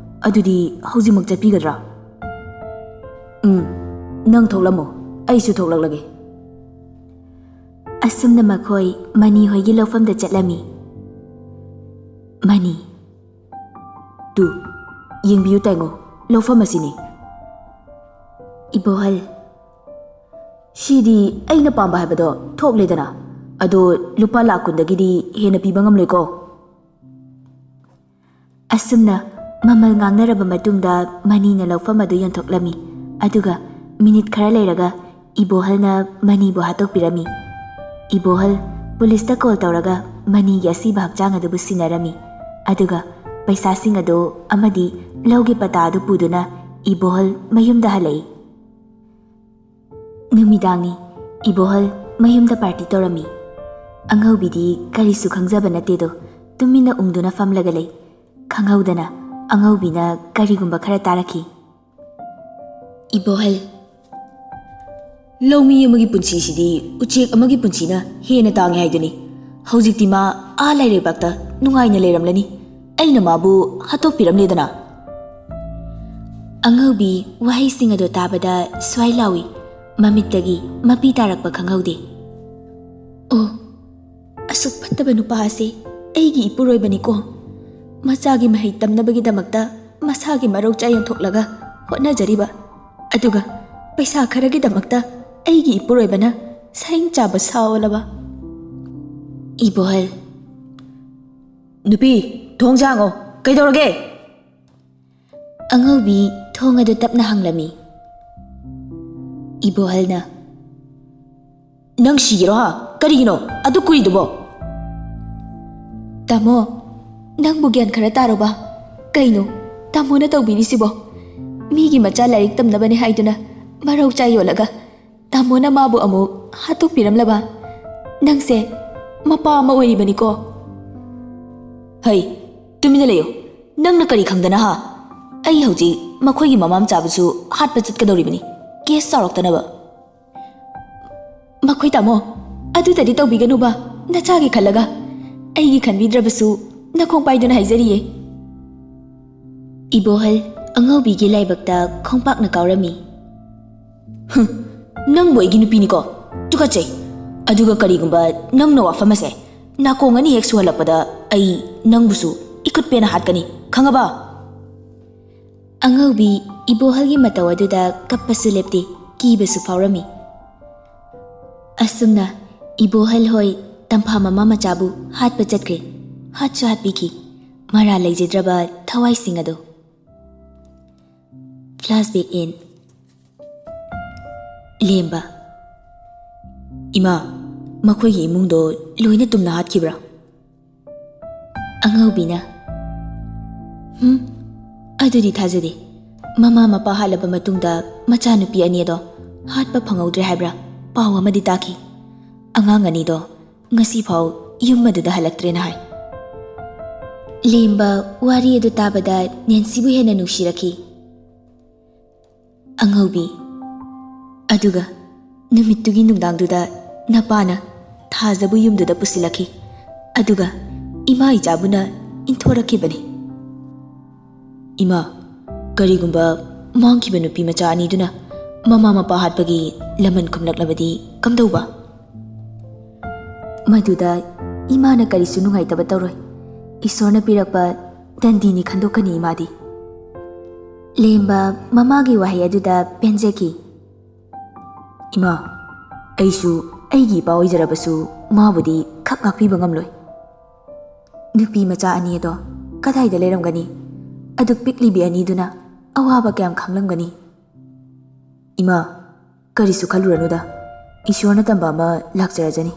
ꯑꯗꯨꯗꯤ ꯍꯧꯖꯤꯛꯃꯛ ꯆꯠꯄꯤꯒꯗ꯭ꯔꯥ?" "ꯎꯝ, ꯅꯪ ꯊꯣꯛꯂꯝꯃꯣ, ꯑꯩꯁꯨ ꯊꯣꯛꯂꯛꯂꯒꯦ"꯫ ꯑꯁꯨꯝꯅ ꯃꯈꯣꯏ ꯃꯅꯤ ꯍꯣꯏꯒꯤ ꯂꯧꯐꯝꯗ ꯆꯠꯂꯝꯃꯤ꯫ ꯃꯅꯤ꯫ "ꯇꯨ, ꯌꯦꯡꯕꯤꯌꯨ ꯇꯥꯏꯉꯣ, ꯂꯧꯐꯝ ꯑꯁꯤꯅꯤ"꯫ ꯏꯕꯣꯍꯜ, "ꯁꯤꯗꯤ ꯑꯩꯅ ꯄꯥꯝꯕ ꯍꯥꯏꯕꯗꯣ ꯊꯣꯛꯂꯦꯗꯅ, ꯑꯗꯣ ꯂꯨꯄꯥ ꯂꯥꯈ ꯀꯨꯟꯗꯒꯤꯗꯤ ꯍꯦꯟꯅ ꯄꯤꯕ ꯉꯝꯂꯣꯏꯀꯣ"꯫ ꯑꯁꯨꯝꯅ ꯃꯃꯜ ꯉꯥꯡꯅꯔꯕ ꯃꯇꯨꯡꯗ ꯃꯅꯤꯅ ꯂꯧꯐꯝ ꯑꯗꯨ ꯌꯣꯟꯊꯣꯛꯂꯝꯃꯤ꯫ ꯑꯗꯨꯒ ꯃꯤꯅꯤꯠ ꯈꯔ ꯂꯩꯔꯒ ꯏꯕꯣꯍꯜꯅ ꯃꯅꯤꯕꯨ ꯍꯥꯠꯇꯣꯛꯄꯤꯔꯝꯃꯤ꯫ ꯏꯕꯣꯍꯜ ꯄꯨꯂꯤꯁꯇ ꯀꯣꯜ ꯇꯧꯔꯒ ꯃꯅꯤꯒꯤ ꯑꯁꯤꯕ ꯍꯛꯆꯥꯡ ꯑꯗꯨꯕꯨ ꯁꯤꯟꯅꯔꯝꯃꯤ꯫ ꯑꯗꯨꯒ ꯄꯩꯁꯥꯁꯤꯡ ꯑꯗꯨ ꯑꯃꯗꯤ ꯂꯧꯒꯤ ꯄꯇꯥ ꯑꯗꯨ ꯄꯨꯗꯨꯅ ꯏꯕꯣꯍꯜ ꯃꯌꯨꯝꯗ ꯍꯜꯂꯛꯏ꯫ ꯅꯨꯃꯤꯗꯥꯡꯅꯤ꯫ ꯏꯕꯣꯍꯜ ꯃꯌꯨꯝꯗ ꯄꯥꯔꯇꯤ ꯇꯧꯔꯝꯃꯤ꯫ ꯑꯉꯧꯕꯤꯗꯤ ꯀꯔꯤꯁꯨ ꯈꯪꯖꯕ ꯅꯠꯇꯦꯗꯣ, ꯇꯨꯃꯤꯟꯅ ꯎꯪꯗꯨꯅ ꯐꯝꯂꯒ ꯂꯩ꯫ ꯈꯪꯍꯧꯗꯅ ꯑꯉꯧꯕꯤꯅ ꯀꯔꯤꯒꯨꯝꯕ ꯈꯔ ꯇꯥꯔꯛꯈꯤ꯫ ꯏꯕꯣꯍꯜ, ꯂꯧꯃꯤ ꯑꯃꯒꯤ ꯄꯨꯟꯁꯤꯁꯤꯗꯤ ꯎꯆꯦꯛ ꯑꯃꯒꯤ ꯄꯨꯟꯁꯤꯅ ꯍꯦꯟꯅ ꯇꯥꯡꯉꯤ ꯍꯥꯏꯗꯨꯅꯤ꯫ ꯍꯧꯖꯤꯛꯇꯤ ꯃꯥ ꯑꯥ ꯂꯥꯏꯔꯩꯕꯥꯛꯇ ꯅꯨꯡꯉꯥꯏꯅ ꯂꯩꯔꯝꯂꯅꯤ꯫ ꯑꯩꯅ ꯃꯥꯕꯨ ꯍꯥꯠꯇꯣꯛꯄꯤꯔꯝꯂꯦꯗꯅ꯫ ꯑꯉꯧꯕꯤ ꯋꯥꯍꯩꯁꯤꯡ ꯑꯗꯨ ꯇꯥꯕꯗ ꯁ꯭ꯋꯥꯏ ꯂꯥꯎꯏ꯫ ꯃꯃꯤꯠꯇꯒꯤ ꯃꯄꯤ ꯇꯥꯔꯛꯄ ꯈꯪꯍꯧꯗꯦ꯫ ꯑꯣ, ꯑꯁꯨꯛ ꯐꯠꯇꯕ ꯅꯨꯄꯥ ꯑꯁꯤ ꯑꯩꯒꯤ ꯏꯄꯨꯔꯣꯏꯕꯅꯤꯀꯣ꯫ ꯃꯆꯥꯒꯤ ꯃꯍꯩ ꯇꯝꯅꯕꯒꯤꯗꯃꯛꯇ ꯃꯁꯥꯒꯤ ꯃꯔꯧ ꯆꯥ ꯌꯣꯟꯊꯣꯛꯂꯒ ꯍꯣꯠꯅꯖꯔꯤꯕ, ꯑꯗꯨꯒ ꯄꯩꯁꯥ ꯈꯔꯒꯤꯗꯃꯛꯇ ꯑꯩꯒꯤ ꯏꯄꯨꯔꯣꯏꯕꯅ ꯁꯍꯤꯡ ꯆꯥꯕ ꯁꯥ ꯑꯣꯜꯂꯕ꯫ ꯏꯕꯣꯍꯜ, "ꯅꯨꯄꯤ, ꯊꯣꯡꯁꯦ ꯍꯥꯡꯉꯣ꯫ ꯀꯩꯗꯧꯔꯒꯦ?" ꯑꯉꯧꯕꯤ ꯊꯣꯡ ꯑꯗꯨ ꯇꯞꯅ ꯍꯥꯡꯂꯝꯃꯤ꯫ ꯏꯕꯣꯍꯜꯅ, "ꯅꯪ ꯁꯤꯒꯦꯔꯣ ꯍꯥ? ꯀꯔꯤꯒꯤꯅꯣ ꯑꯗꯨ ꯀꯨꯏꯗꯨꯕꯣ?" "ꯇꯥꯃꯣ, ꯅꯪꯕꯨ ꯒ꯭ꯌꯥꯟ ꯈꯔ ꯇꯥꯔꯕ? ꯀꯩꯅꯣ ꯇꯥꯃꯣꯅ ꯇꯧꯕꯤꯔꯤꯁꯤꯕꯣ? ꯃꯤꯒꯤ ꯃꯆꯥ ꯂꯥꯏꯔꯤꯛ ꯇꯝꯅꯕꯅꯦ ꯍꯥꯏꯗꯨꯅ ꯃꯔꯧ ꯆꯥ ꯌꯣꯜꯂꯒ ꯇꯥꯃꯣꯅ ꯃꯥꯕꯨ ꯑꯃꯨꯛ ꯍꯥꯠꯇꯣꯛꯄꯤꯔꯝꯂꯕ? ꯅꯪꯁꯦ ꯃꯄꯥ ꯑꯃ ꯑꯣꯏꯔꯤꯕꯅꯤꯀꯣ"꯫ "ꯍꯩ, ꯇꯨꯃꯤꯟꯅ ꯂꯩꯌꯨ꯫ ꯅꯪꯅ ꯀꯔꯤ ꯈꯪꯗꯅ ꯍꯥ? ꯑꯩ ꯍꯧꯖꯤꯛ ꯃꯈꯣꯏꯒꯤ ꯃꯃꯥ ꯃꯆꯥꯕꯨꯁꯨ ꯍꯥꯠꯄ ꯆꯠꯀꯗꯧꯔꯤꯕꯅꯤ, ꯀꯦꯁ ꯆꯥꯎꯔꯛꯇꯅꯕ꯫ ꯃꯈꯣꯏ ꯇꯥꯃꯣ, ꯑꯗꯨꯗꯗꯤ ꯇꯧꯕꯤꯒꯅꯨꯕ, ꯅꯆꯥꯒꯤ ꯈꯜꯂꯒ꯫ ꯑꯩꯒꯤ ꯈꯟꯕꯤꯗ꯭ꯔꯕꯁꯨ ꯅꯈꯣꯡ ꯄꯥꯏꯗꯨꯅ ꯍꯥꯏꯖꯔꯤꯌꯦ꯫ ꯏꯕꯣꯍꯜ ꯑꯉꯧꯕꯤꯒꯤ ꯂꯥꯏꯕꯛꯇ ꯈꯣꯡꯄꯥꯛꯅ ꯀꯥꯎꯔꯝꯃꯤ꯫ "ꯍꯨꯝ, ꯅꯪꯕꯨ ꯑꯩꯒꯤ ꯅꯨꯄꯤꯅꯤꯀꯣ? ꯇꯨꯀꯠꯆꯩ꯫ ꯑꯗꯨꯒ ꯀꯔꯤꯒꯨꯝꯕ ꯅꯪꯅ ꯋꯥꯐꯝ ꯑꯁꯦ ꯅꯥꯀꯣꯡ ꯑꯅꯤ ꯍꯦꯛ ꯁꯨꯍꯜꯂꯛꯄꯗ ꯑꯩ ꯅꯪꯕꯨꯁꯨ ꯏꯈꯨꯠ ꯄꯦꯟꯅ ꯍꯥꯠꯀꯅꯤ, ꯈꯪꯉꯕ?" ꯑꯉꯧꯕꯤ ꯏꯕꯣꯍꯜꯒꯤ ꯃꯇꯧ ꯑꯗꯨꯗ ꯀꯞꯄꯁꯨ ꯂꯦꯞꯇꯦ, ꯀꯤꯕꯁꯨ ꯐꯥꯎꯔꯝꯃꯤ꯫ ꯑꯁꯨꯝꯅ ꯏꯕꯣꯍꯜ ꯍꯣꯏ ꯇꯝꯐꯥ ꯃꯃꯥ ꯃꯆꯥꯕꯨ ꯍꯥꯠꯄ ꯆꯠꯈ꯭ꯔꯦ, ꯍꯥꯠꯁꯨ ꯍꯥꯠꯄꯤꯈꯤ ꯃꯔꯥꯜ ꯂꯩꯖꯗ꯭ꯔꯕ ꯊꯋꯥꯏꯁꯤꯡ ꯑꯗꯨ꯫ Flashback in. ꯂꯦꯝꯕ꯫ "ꯏꯃꯥ, ꯃꯈꯣꯏꯒꯤ ꯏꯃꯨꯡꯗꯣ ꯂꯣꯏꯅ ꯇꯨꯝꯅ ꯍꯥꯠꯈꯤꯕ꯭ꯔꯥ?" ꯑꯉꯧꯕꯤꯅ, "ꯍꯨꯝ, ꯑꯗꯨꯗꯤ ꯊꯥꯖꯗꯦ꯫ ꯃꯃꯥ ꯃꯄꯥ ꯍꯥꯠꯂꯕ ꯃꯇꯨꯡꯗ ꯃꯆꯥꯅꯨꯄꯤ ꯑꯅꯤ ꯑꯗꯣ ꯍꯥꯠꯄ ꯐꯪꯍꯧꯗ꯭ꯔꯦ ꯍꯥꯏꯕ꯭ꯔꯥ? ꯄꯥꯎ ꯑꯃꯗꯤ ꯇꯥꯈꯤ꯫ ꯑꯉꯥꯡ ꯑꯅꯤꯗꯣ ꯉꯁꯤꯐꯥꯎ ꯌꯨꯝ ꯑꯗꯨꯗ ꯍꯜꯂꯛꯇ꯭ꯔꯦꯅ ꯍꯥꯏ꯫" ꯂꯦꯝꯕ ꯋꯥꯔꯤ ꯑꯗꯨ ꯇꯥꯕꯗ ꯅꯦꯟꯁꯤꯕꯨ ꯍꯦꯟꯅ ꯅꯨꯡꯁꯤꯔꯛꯈꯤ꯫ ꯑꯉꯧꯕꯤ, ꯑꯗꯨꯒ ꯅꯨꯃꯤꯠꯇꯨꯒꯤ ꯅꯨꯡꯗꯥꯡꯗꯨꯗ ꯅꯄꯥꯅ ꯊꯥꯖꯕꯨ ꯌꯨꯝꯗꯨꯗ ꯄꯨꯁꯤꯜꯂꯛꯈꯤ, ꯑꯗꯨꯒ ꯏꯃꯥ ꯏꯆꯥꯕꯨꯅ ꯏꯟꯊꯣꯔꯛꯈꯤꯕꯅꯤ꯫ "ꯏꯃꯥ, ꯀꯔꯤꯒꯨꯝꯕ ꯃꯥꯡꯈꯤꯕ ꯅꯨꯄꯤ ꯃꯆꯥ ꯑꯅꯤꯗꯨꯅ ꯃꯃꯥ ꯃꯄꯥ ꯍꯥꯠꯄꯒꯤ ꯂꯃꯟ ꯈꯨꯝꯂꯛꯂꯕꯗꯤ ꯀꯝꯗꯧꯕ?" "ꯃꯗꯨꯗ ꯏꯃꯥꯅ ꯀꯔꯤꯁꯨ ꯅꯨꯡꯉꯥꯏꯇꯕ ꯇꯧꯔꯣꯏ꯫ ꯏꯁꯣꯔꯅ ꯄꯤꯔꯛꯄ ꯗꯟꯗꯤꯅꯤ ꯈꯟꯗꯣꯛꯀꯅꯤ ꯏꯃꯥꯗꯤ꯫" ꯂꯦꯝꯕ ꯃꯃꯥꯒꯤ ꯋꯥꯍꯩ ꯑꯗꯨꯗ ꯄꯦꯟꯖꯈꯤ꯫ "ꯏꯃꯥ, ꯑꯩꯁꯨ ꯑꯩꯒꯤ ꯏꯄꯥ ꯑꯣꯏꯖꯔꯕꯁꯨ ꯃꯥꯕꯨꯗꯤ ꯈꯛ ꯉꯥꯛꯄꯤꯕ ꯉꯝꯂꯣꯏ꯫ ꯅꯨꯄꯤ ꯃꯆꯥ ꯑꯅꯤ ꯑꯗꯣ ꯀꯗꯥꯏꯗ ꯂꯩꯔꯝꯒꯅꯤ? ꯑꯗꯨꯛ ꯄꯤꯛꯂꯤꯕꯤ ꯑꯅꯤꯗꯨꯅ ꯑꯋꯥꯕ ꯀꯌꯥꯝ ꯈꯪꯂꯝꯒꯅꯤ?" "ꯏꯃꯥ, ꯀꯔꯤꯁꯨ ꯈꯜꯂꯨꯔꯅꯨꯗ, ꯏꯁꯣꯔꯅ ꯇꯝꯕ ꯑꯃ ꯂꯥꯛꯆꯔꯖꯅꯤ꯫"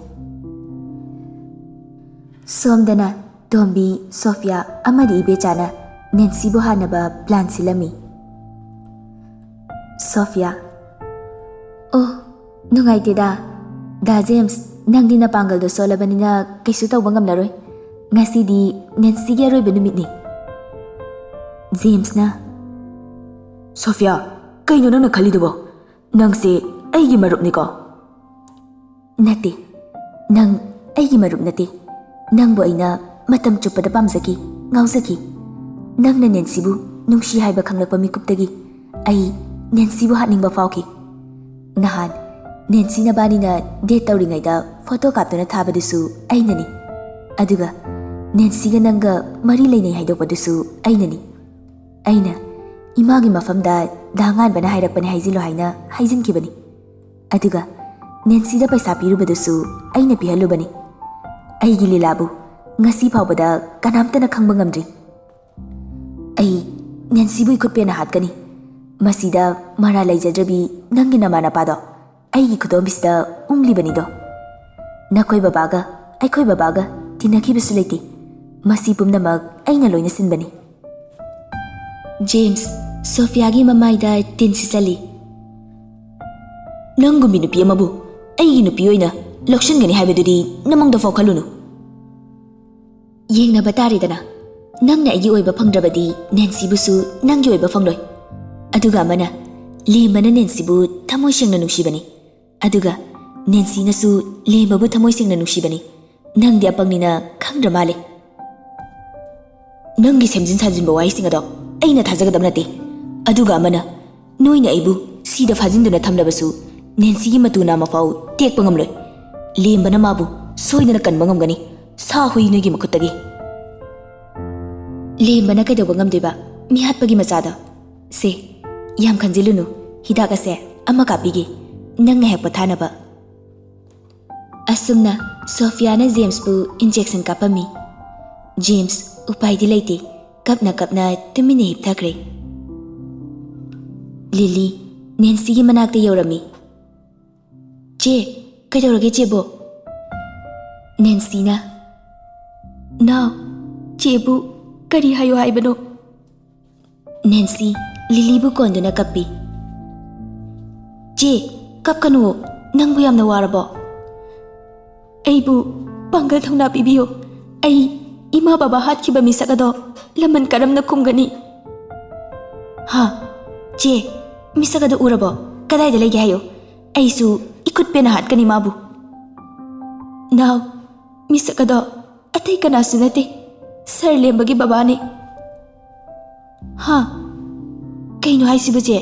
ꯁꯣꯝꯗꯅ ꯇꯣꯝꯕꯤ, ꯁꯣꯐꯤꯌꯥ ꯑꯃꯗꯤ ꯏꯕꯦꯆꯥꯅ ꯅꯦꯟꯁꯤꯕꯨ ꯍꯥꯠꯅꯕ ꯄ꯭ꯂꯥꯟ ꯁꯤꯜꯂꯝꯃꯤ꯫ ꯁꯣꯐꯤꯌꯥ, "ꯑꯣ, ꯅꯨꯡꯉꯥꯏꯇꯦꯗ꯫ ꯗꯥ ꯖꯦꯝꯁ, ꯅꯪꯗꯤ ꯅꯄꯥꯡꯒꯜꯗꯣ ꯁꯣꯜꯂꯕꯅꯤꯅ ꯀꯩꯁꯨ ꯇꯧꯕ ꯉꯝꯂꯔꯣꯏ꯫ ꯉꯁꯤꯗꯤ ꯅꯦꯟꯁꯤꯒꯤ ꯑꯔꯣꯏꯕ ꯅꯨꯃꯤꯠꯅꯤ꯫" ꯖꯦꯝꯁꯅ, ꯁꯣꯐꯤꯌꯥ, ꯀꯩꯅꯣ ꯅꯪꯅ ꯈꯜꯂꯤꯗꯨꯕꯣ? ꯅꯪꯁꯦ ꯑꯩꯒꯤ ꯃꯔꯨꯞꯅꯤꯀꯣ? ꯅꯠꯇꯦ, ꯅꯪ ꯑꯩꯒꯤ ꯃꯔꯨꯞ ꯅꯠꯇꯦ꯫ ꯅꯪꯕꯨ ꯑꯩꯅ ꯃꯇꯝ ꯆꯨꯞꯄꯗ ꯄꯥꯝꯖꯈꯤ, ꯉꯥꯎꯖꯈꯤ꯫ ꯅꯪꯅ ꯅꯦꯟꯁꯤꯕꯨ ꯅꯨꯡꯁꯤ ꯍꯥꯏꯕ ꯈꯪꯂꯛꯄ ꯃꯤꯀꯨꯞꯇꯒꯤ ꯑꯩ ꯅꯦꯟꯁꯤꯕꯨ ꯍꯥꯠꯅꯤꯡꯕ ꯐꯥꯎꯈꯤ꯫ ꯅꯍꯥꯟ ꯅꯦꯟꯁꯤ ꯅꯕꯥꯅꯤꯅ date ꯇꯧꯔꯤꯉꯩꯗ photo ꯀꯥꯞꯇꯨꯅ ꯊꯥꯕꯗꯨꯁꯨ ꯑꯩꯅꯅꯤ꯫ ꯑꯗꯨꯒ ꯅꯦꯟꯁꯤꯒ ꯅꯪꯒ ꯃꯔꯤ ꯂꯩꯅꯩ ꯍꯥꯏꯗꯣꯛꯄꯗꯨꯁꯨ ꯑꯩꯅꯅꯤ꯫ ꯑꯩꯅ ꯏꯃꯥꯒꯤ ꯃꯐꯝꯗ ꯗꯥ ꯉꯥꯟꯕꯅ ꯍꯥꯏꯔꯛꯄꯅꯦ ꯍꯥꯏꯖꯤꯜꯂꯣ ꯍꯥꯏꯅ ꯍꯥꯏꯖꯤꯟꯈꯤꯕꯅꯤ꯫ ꯑꯗꯨꯒ ꯅꯦꯟꯁꯤꯗ ꯄꯩꯁꯥ ꯄꯤꯔꯨꯕꯗꯨꯁꯨ ꯑꯩꯅ ꯄꯤꯍꯜꯂꯨꯕꯅꯤ꯫ ꯑꯩꯒꯤ ꯂꯤꯂꯥꯕꯨ ꯉꯁꯤ ꯐꯥꯎꯕꯗ ꯀꯅꯥꯝꯇꯅ ꯈꯪꯕ ꯉꯝꯗ꯭ꯔꯤ꯫ ꯑꯩ ꯅꯦꯟꯁꯤꯕꯨ ꯏꯈꯨꯠ ꯄꯦꯟꯅ ꯍꯥꯠꯀꯅꯤ꯫ ꯃꯁꯤꯗ ꯃꯔꯥ ꯂꯩꯖꯗ꯭ꯔꯕꯤ ꯅꯪꯒꯤ ꯅꯃꯥꯅꯄꯥꯗꯣ ꯑꯩꯒꯤ ꯈꯨꯗꯣꯝꯕꯤꯁꯤꯗ ꯎꯪꯂꯤꯕꯅꯤꯗꯣ꯫ ꯅꯈꯣꯏ ꯕꯕꯥꯒ ꯑꯩꯈꯣꯏ ꯕꯕꯥꯒ ꯇꯤꯟꯅꯈꯤꯕꯁꯨ ꯂꯩꯇꯦ꯫ ꯃꯁꯤ ꯄꯨꯝꯅꯃꯛ ꯑꯩꯅ ꯂꯣꯏꯅ ꯁꯤꯟꯕꯅꯤ꯫ ꯖꯦꯝꯁ, ꯁꯣꯐꯤꯌꯥꯒꯤ ꯃꯃꯥꯏꯗ ꯇꯤꯟ ꯁꯤꯠꯆꯜꯂꯤ꯫ ꯅꯪꯒꯨꯝꯕꯤ ꯅꯨꯄꯤ ꯑꯃꯕꯨ ꯑꯩꯒꯤ ꯅꯨꯄꯤ ꯑꯣꯏꯅ ꯂꯧꯁꯤꯟꯒꯅꯤ ꯍꯥꯏꯕꯗꯨꯗꯤ ꯅꯃꯪꯗ ꯐꯥꯎ ꯈꯜꯂꯨꯅꯨ꯫ ꯌꯦꯡꯅꯕ ꯇꯥꯔꯦꯗꯅ꯫ ꯅꯪꯅ ꯑꯩꯒꯤ ꯑꯣꯏꯕ ꯐꯪꯗ꯭ꯔꯕꯗꯤ ꯅꯦꯟꯁꯤꯕꯨꯁꯨ ꯅꯪꯒꯤ ꯑꯣꯏꯕ ꯐꯪꯂꯣꯏ꯫ ꯑꯗꯨꯒ ꯑꯃꯅ, ꯂꯦꯝꯕꯅ ꯅꯦꯟꯁꯤꯕꯨ ꯊꯃꯣꯏ ꯁꯦꯡꯅ ꯅꯨꯡꯁꯤꯕꯅꯤ꯫ ꯑꯗꯨꯒ ꯅꯦꯟꯁꯤꯅꯁꯨ ꯂꯦꯝꯕꯕꯨ ꯊꯃꯣꯏ ꯁꯦꯡꯅ ꯅꯨꯡꯁꯤꯕꯅꯤ꯫ ꯅꯪꯗꯤ ꯑꯄꯪꯅꯤꯅ ꯈꯪꯗ꯭ꯔ ꯃꯥꯜꯂꯦ꯫ ꯅꯪꯒꯤ ꯁꯦꯝꯖꯤꯟ ꯁꯥꯖꯤꯟꯕ ꯋꯥꯍꯩꯁꯤꯡ ꯑꯗꯣ ꯑꯩꯅ ꯊꯥꯖꯒꯗꯕ ꯅꯠꯇꯦ꯫ ꯑꯗꯨꯒ ꯑꯃꯅ, ꯅꯣꯏꯅ ꯑꯩꯕꯨ ꯁꯤꯗ ꯐꯥꯖꯤꯟꯗꯨꯅ ꯊꯝꯂꯕꯁꯨ ꯅꯦꯟꯁꯤꯒꯤ ꯃꯇꯨ ꯅꯥꯝꯃ ꯐꯥꯎ ꯇꯦꯛꯄ ꯉꯝꯂꯣꯏ꯫ ꯂꯦꯝꯕꯅ ꯃꯥꯕꯨ ꯁꯣꯏꯗꯅ ꯀꯟꯕ ꯉꯝꯒꯅꯤ, ꯁꯥ ꯍꯨꯏ ꯅꯣꯏꯒꯤ ꯃꯈꯨꯠꯇꯒꯤ꯫ ꯂꯦꯝꯕꯅ ꯀꯩꯗꯧꯕ ꯉꯝꯗꯣꯏꯕ, ꯃꯤꯍꯥꯠꯄꯒꯤ ꯃꯆꯥꯗꯣ? ꯁꯦ, ꯌꯥꯝ ꯈꯟꯖꯤꯜꯂꯨꯅꯨ, ꯍꯤꯗꯥꯛ ꯑꯁꯦ ꯑꯃ ꯀꯥꯞꯄꯤꯒꯦ, ꯅꯪ ꯉꯥꯏꯍꯥꯛ ꯄꯣꯊꯥꯅꯕ꯫ ꯑꯁꯨꯝꯅ ꯁꯣꯐꯤꯌꯥꯅ ꯖꯦꯝꯁꯄꯨ injection ꯀꯥꯞꯄꯝꯃꯤ꯫ ꯖꯦꯝꯁ ꯎꯄꯥꯏꯗꯤ ꯂꯩꯇꯦ, ꯀꯞꯅ ꯀꯞꯅ ꯇꯨꯃꯤꯟꯅ ꯍꯤꯞꯊꯈ꯭ꯔꯦ꯫ ꯂꯤꯂꯤ ꯅꯦꯟꯁꯤꯒꯤ ꯃꯅꯥꯛꯇ ꯌꯧꯔꯝꯃꯤ꯫ "ꯆꯦ, ꯀꯩꯗꯧꯔꯒꯦ ꯆꯦꯕꯣ?" ꯅꯦꯟꯁꯤꯅ, "ꯅꯥꯎ, ꯆꯦꯕꯨ ꯀꯔꯤ ꯍꯥꯏꯌꯣ ꯍꯥꯏꯕꯅꯣ?" ꯅꯦꯟꯁꯤ ꯂꯤꯂꯤꯕꯨ ꯀꯣꯟꯗꯨꯅ ꯀꯞꯄꯤ꯫ "ꯆꯦ, ꯀꯞꯀꯅꯨꯋꯣ, ꯅꯪꯕꯨ ꯌꯥꯝꯅ ꯋꯥꯔꯕꯣ? ꯑꯩꯕꯨ ꯄꯥꯡꯒꯜ ꯊꯧꯅꯥ ꯄꯤꯕꯤꯌꯨ꯫ ꯑꯩ ꯏꯃꯥ ꯕꯕꯥ ꯍꯥꯠꯈꯤꯕ ꯃꯤꯁꯛ ꯑꯗꯣ ꯂꯃꯟ ꯀꯔꯝꯅ ꯈꯨꯝꯒꯅꯤ?" "ꯍꯥ? ꯆꯦ, ꯃꯤꯁꯛ ꯑꯗꯨ ꯎꯔꯕꯣ? ꯀꯗꯥꯏꯗ ꯂꯩꯒꯦ ꯍꯥꯏꯌꯨ꯫ ꯑꯩꯁꯨ ꯏꯈꯨꯠ ꯄꯦꯟꯅ ꯍꯥꯠꯀꯅꯤ ꯃꯥꯕꯨ꯫ ꯅꯥꯎ, ꯃꯤꯁꯛ ꯑꯗꯣ ꯑꯇꯩ ꯀꯅꯥꯁꯨ ꯅꯠꯇꯦ, ꯁꯥꯔ ꯂꯦꯝꯕꯒꯤ ꯕꯕꯥꯅꯤ꯫ ꯍꯥ? ꯀꯩꯅꯣ ꯍꯥꯏꯁꯤꯕꯨ, ꯆꯦ?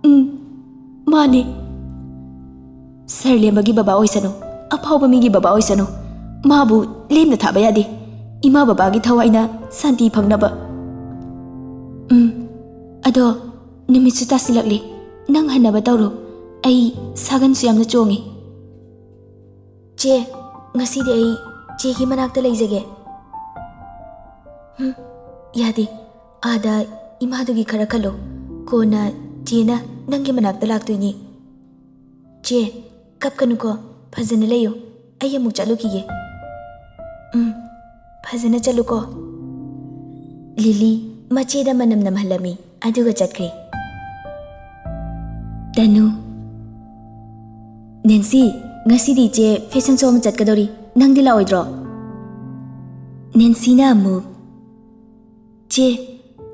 ꯎꯝ, ꯃꯥꯅꯦ꯫ ꯁꯥꯔ ꯂꯦꯝꯕꯒꯤ ꯕꯕꯥ ꯑꯣꯏꯁꯅꯨ, ꯑꯐꯥꯎꯕ ꯃꯤꯒꯤ ꯕꯕꯥ ꯑꯣꯏꯁꯅꯨ, ꯃꯥꯕꯨ ꯂꯦꯝꯅ ꯊꯥꯕ ꯌꯥꯗꯦ, ꯏꯃꯥ ꯕꯕꯥꯒꯤ ꯊꯋꯥꯏꯅ ꯁꯥꯟꯇꯤ ꯐꯪꯅꯕ꯫ ꯎꯝ, ꯑꯗꯣ ꯅꯨꯃꯤꯠꯁꯨ ꯇꯥꯁꯤꯜꯂꯛꯂꯦ, ꯅꯪ ꯍꯟꯅꯕ ꯇꯧꯔꯣ, ꯑꯩ ꯁꯥꯒꯟꯁꯨ ꯌꯥꯝꯅ ꯆꯣꯡꯉꯤ꯫ ꯆꯦ, ꯉꯁꯤꯗꯤ ꯑꯩ ꯆꯦꯒꯤ ꯃꯅꯥꯛꯇ ꯂꯩꯖꯒꯦ꯫ ꯍꯨꯝ, ꯌꯥꯗꯦ, ꯑꯥꯗ ꯏꯃꯥꯗꯨꯒꯤ ꯈꯔ ꯈꯜꯂꯣ, ꯀꯣꯟꯅ ꯆꯦꯅ ꯅꯪꯒꯤ ꯃꯅꯥꯛꯇ ꯂꯥꯛꯇꯣꯏꯅꯤ꯫ ꯆꯦ, ꯀꯞꯀꯅꯨꯀꯣ, ꯐꯖꯅ ꯂꯩꯌꯨ, ꯑꯩ ꯑꯃꯨꯛ ꯆꯠꯂꯨꯈꯤꯒꯦ꯫ ꯎꯝ, ꯐꯖꯅ ꯆꯠꯂꯨꯀꯣ꯫ ꯂꯤꯂꯤ ꯃꯆꯦꯗ ꯃꯅꯝ ꯅꯝꯍꯜꯂꯝꯃꯤ, ꯑꯗꯨꯒ ꯆꯠꯈ꯭ꯔꯦ꯫ ꯇꯅꯨ, ꯅꯦꯟꯁꯤ, ꯉꯁꯤꯗꯤ ꯏꯆꯦ ꯐꯦꯁꯟ ꯁꯣ ꯑꯃ ꯆꯠꯀꯗꯧꯔꯤ, ꯅꯪꯗꯤ ꯂꯥꯛꯑꯣꯏꯗ꯭ꯔꯣ? ꯅꯦꯟꯁꯤꯅ ꯑꯃꯨꯛ, ꯆꯦ,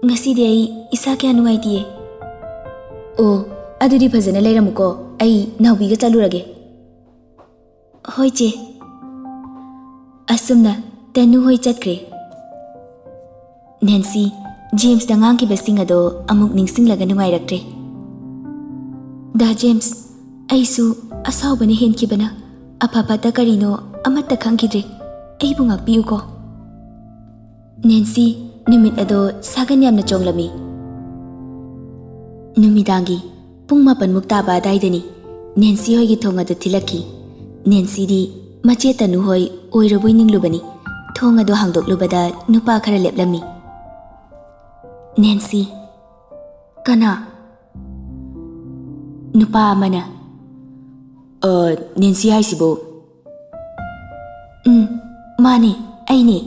ꯉꯁꯤꯗꯤ ꯑꯩ ꯏꯁꯥ ꯀꯌꯥ ꯅꯨꯡꯉꯥꯏꯇꯤꯌꯦ꯫ ꯑꯣ, ꯑꯗꯨꯗꯤ ꯐꯖꯅ ꯂꯩꯔꯝꯃꯨꯀꯣ, ꯑꯩ ꯅꯥꯎꯕꯤꯒ ꯆꯠꯂꯨꯔꯒꯦ꯫ ꯍꯣꯏ ꯆꯦ꯫ ꯑꯁꯨꯝꯅ ꯇꯅꯨ ꯍꯣꯏ ꯆꯠꯈ꯭ꯔꯦ꯫ ꯅꯦꯟꯁꯤ ꯖꯦꯝꯁꯇ ꯉꯥꯡꯈꯤꯕꯁꯤꯡ ꯑꯗꯣ ꯑꯃꯨꯛ ꯅꯤꯡꯁꯤꯡꯂꯒ ꯅꯨꯡꯉꯥꯏꯔꯛꯇ꯭ꯔꯦ꯫ ꯗꯥ ꯖꯦꯝꯁ, ꯑꯩꯁꯨ ꯑꯁꯥꯎꯕꯅ ꯍꯦꯟꯈꯤꯕꯅ ꯑꯐ ꯐꯠꯇ ꯀꯔꯤꯅꯣ ꯑꯃꯠꯇ ꯈꯪꯈꯤꯗ꯭ꯔꯦ꯫ ꯑꯩꯕꯨ ꯉꯥꯛꯄꯤꯌꯨꯀꯣ꯫ ꯅꯦꯟꯁꯤ, ꯅꯨꯃꯤꯠ ꯑꯗꯣ ꯁꯥꯒꯟ ꯌꯥꯝꯅ ꯆꯣꯡꯂꯝꯃꯤ꯫ ꯅꯨꯃꯤꯗꯥꯡꯒꯤ ꯄꯨꯡ ꯃꯥꯄꯟꯃꯨꯛ ꯇꯥꯕ ꯑꯗꯥꯏꯗꯅꯤ ꯅꯦꯟꯁꯤ ꯍꯣꯏꯒꯤ ꯊꯣꯡ ꯑꯗꯨ ꯊꯤꯜꯂꯛꯈꯤ꯫ ꯅꯦꯟꯁꯤꯗꯤ ꯃꯆꯦ ꯇꯅꯨ ꯍꯣꯏ ꯑꯣꯏꯔꯕꯣꯏ ꯅꯤꯡꯂꯨꯕꯅꯤ꯫ ꯊꯣꯡ ꯑꯗꯨ ꯍꯥꯡꯗꯣꯛꯂꯨꯕꯗ ꯅꯨꯄꯥ ꯈꯔ ꯂꯦꯞꯂꯝꯃꯤ꯫ ꯅꯦꯟꯁꯤ, "ꯀꯅꯥ?" ꯅꯨꯄꯥ ꯑꯃꯅ, "ꯑ, ꯅꯦꯟꯁꯤ ꯍꯥꯏꯁꯤꯕꯨ?" "ꯎꯝ, ꯃꯥꯅꯦ, ꯑꯩꯅꯦ꯫"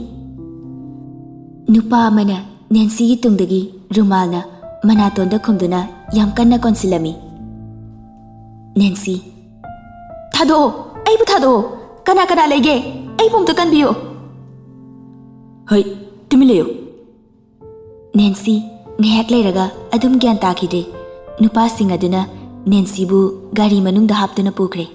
ꯅꯨꯄꯥ ꯑꯃꯅ ꯅꯦꯟꯁꯤꯒꯤ ꯇꯨꯡꯗꯒꯤ ꯔꯨꯃꯥꯜꯅ ꯃꯅꯥꯇꯣꯟꯗ ꯈꯨꯝꯗꯨꯅ ꯌꯥꯝ ꯀꯟꯅ ꯀꯣꯟꯁꯤꯜꯂꯝꯃꯤ꯫ ꯅꯦꯟꯁꯤ, "ꯊꯥꯗꯣꯛꯑꯣ, ꯑꯩꯕꯨ ꯊꯥꯗꯣꯛꯑꯣ꯫ ꯀꯅꯥ ꯀꯅꯥ ꯂꯩꯒꯦ? ꯑꯩꯕꯨ ꯑꯝꯇ ꯀꯟꯕꯤꯌꯨ꯫" "ꯍꯩ, ꯇꯨꯃꯤꯟ ꯂꯩꯌꯨ꯫" ꯅꯦꯟꯁꯤ ꯉꯥꯏꯍꯥꯛ ꯂꯩꯔꯒ ꯑꯗꯨꯝ ꯒ꯭ꯌꯥꯟ ꯇꯥꯈꯤꯗ꯭ꯔꯦ꯫ ꯅꯨꯄꯥꯁꯤꯡ ꯑꯗꯨꯅ ꯅꯦꯟꯁꯤꯕꯨ ꯒꯥꯔꯤ ꯃꯅꯨꯡꯗ ꯍꯥꯞꯇꯨꯅ ꯄꯨꯈ꯭ꯔꯦ꯫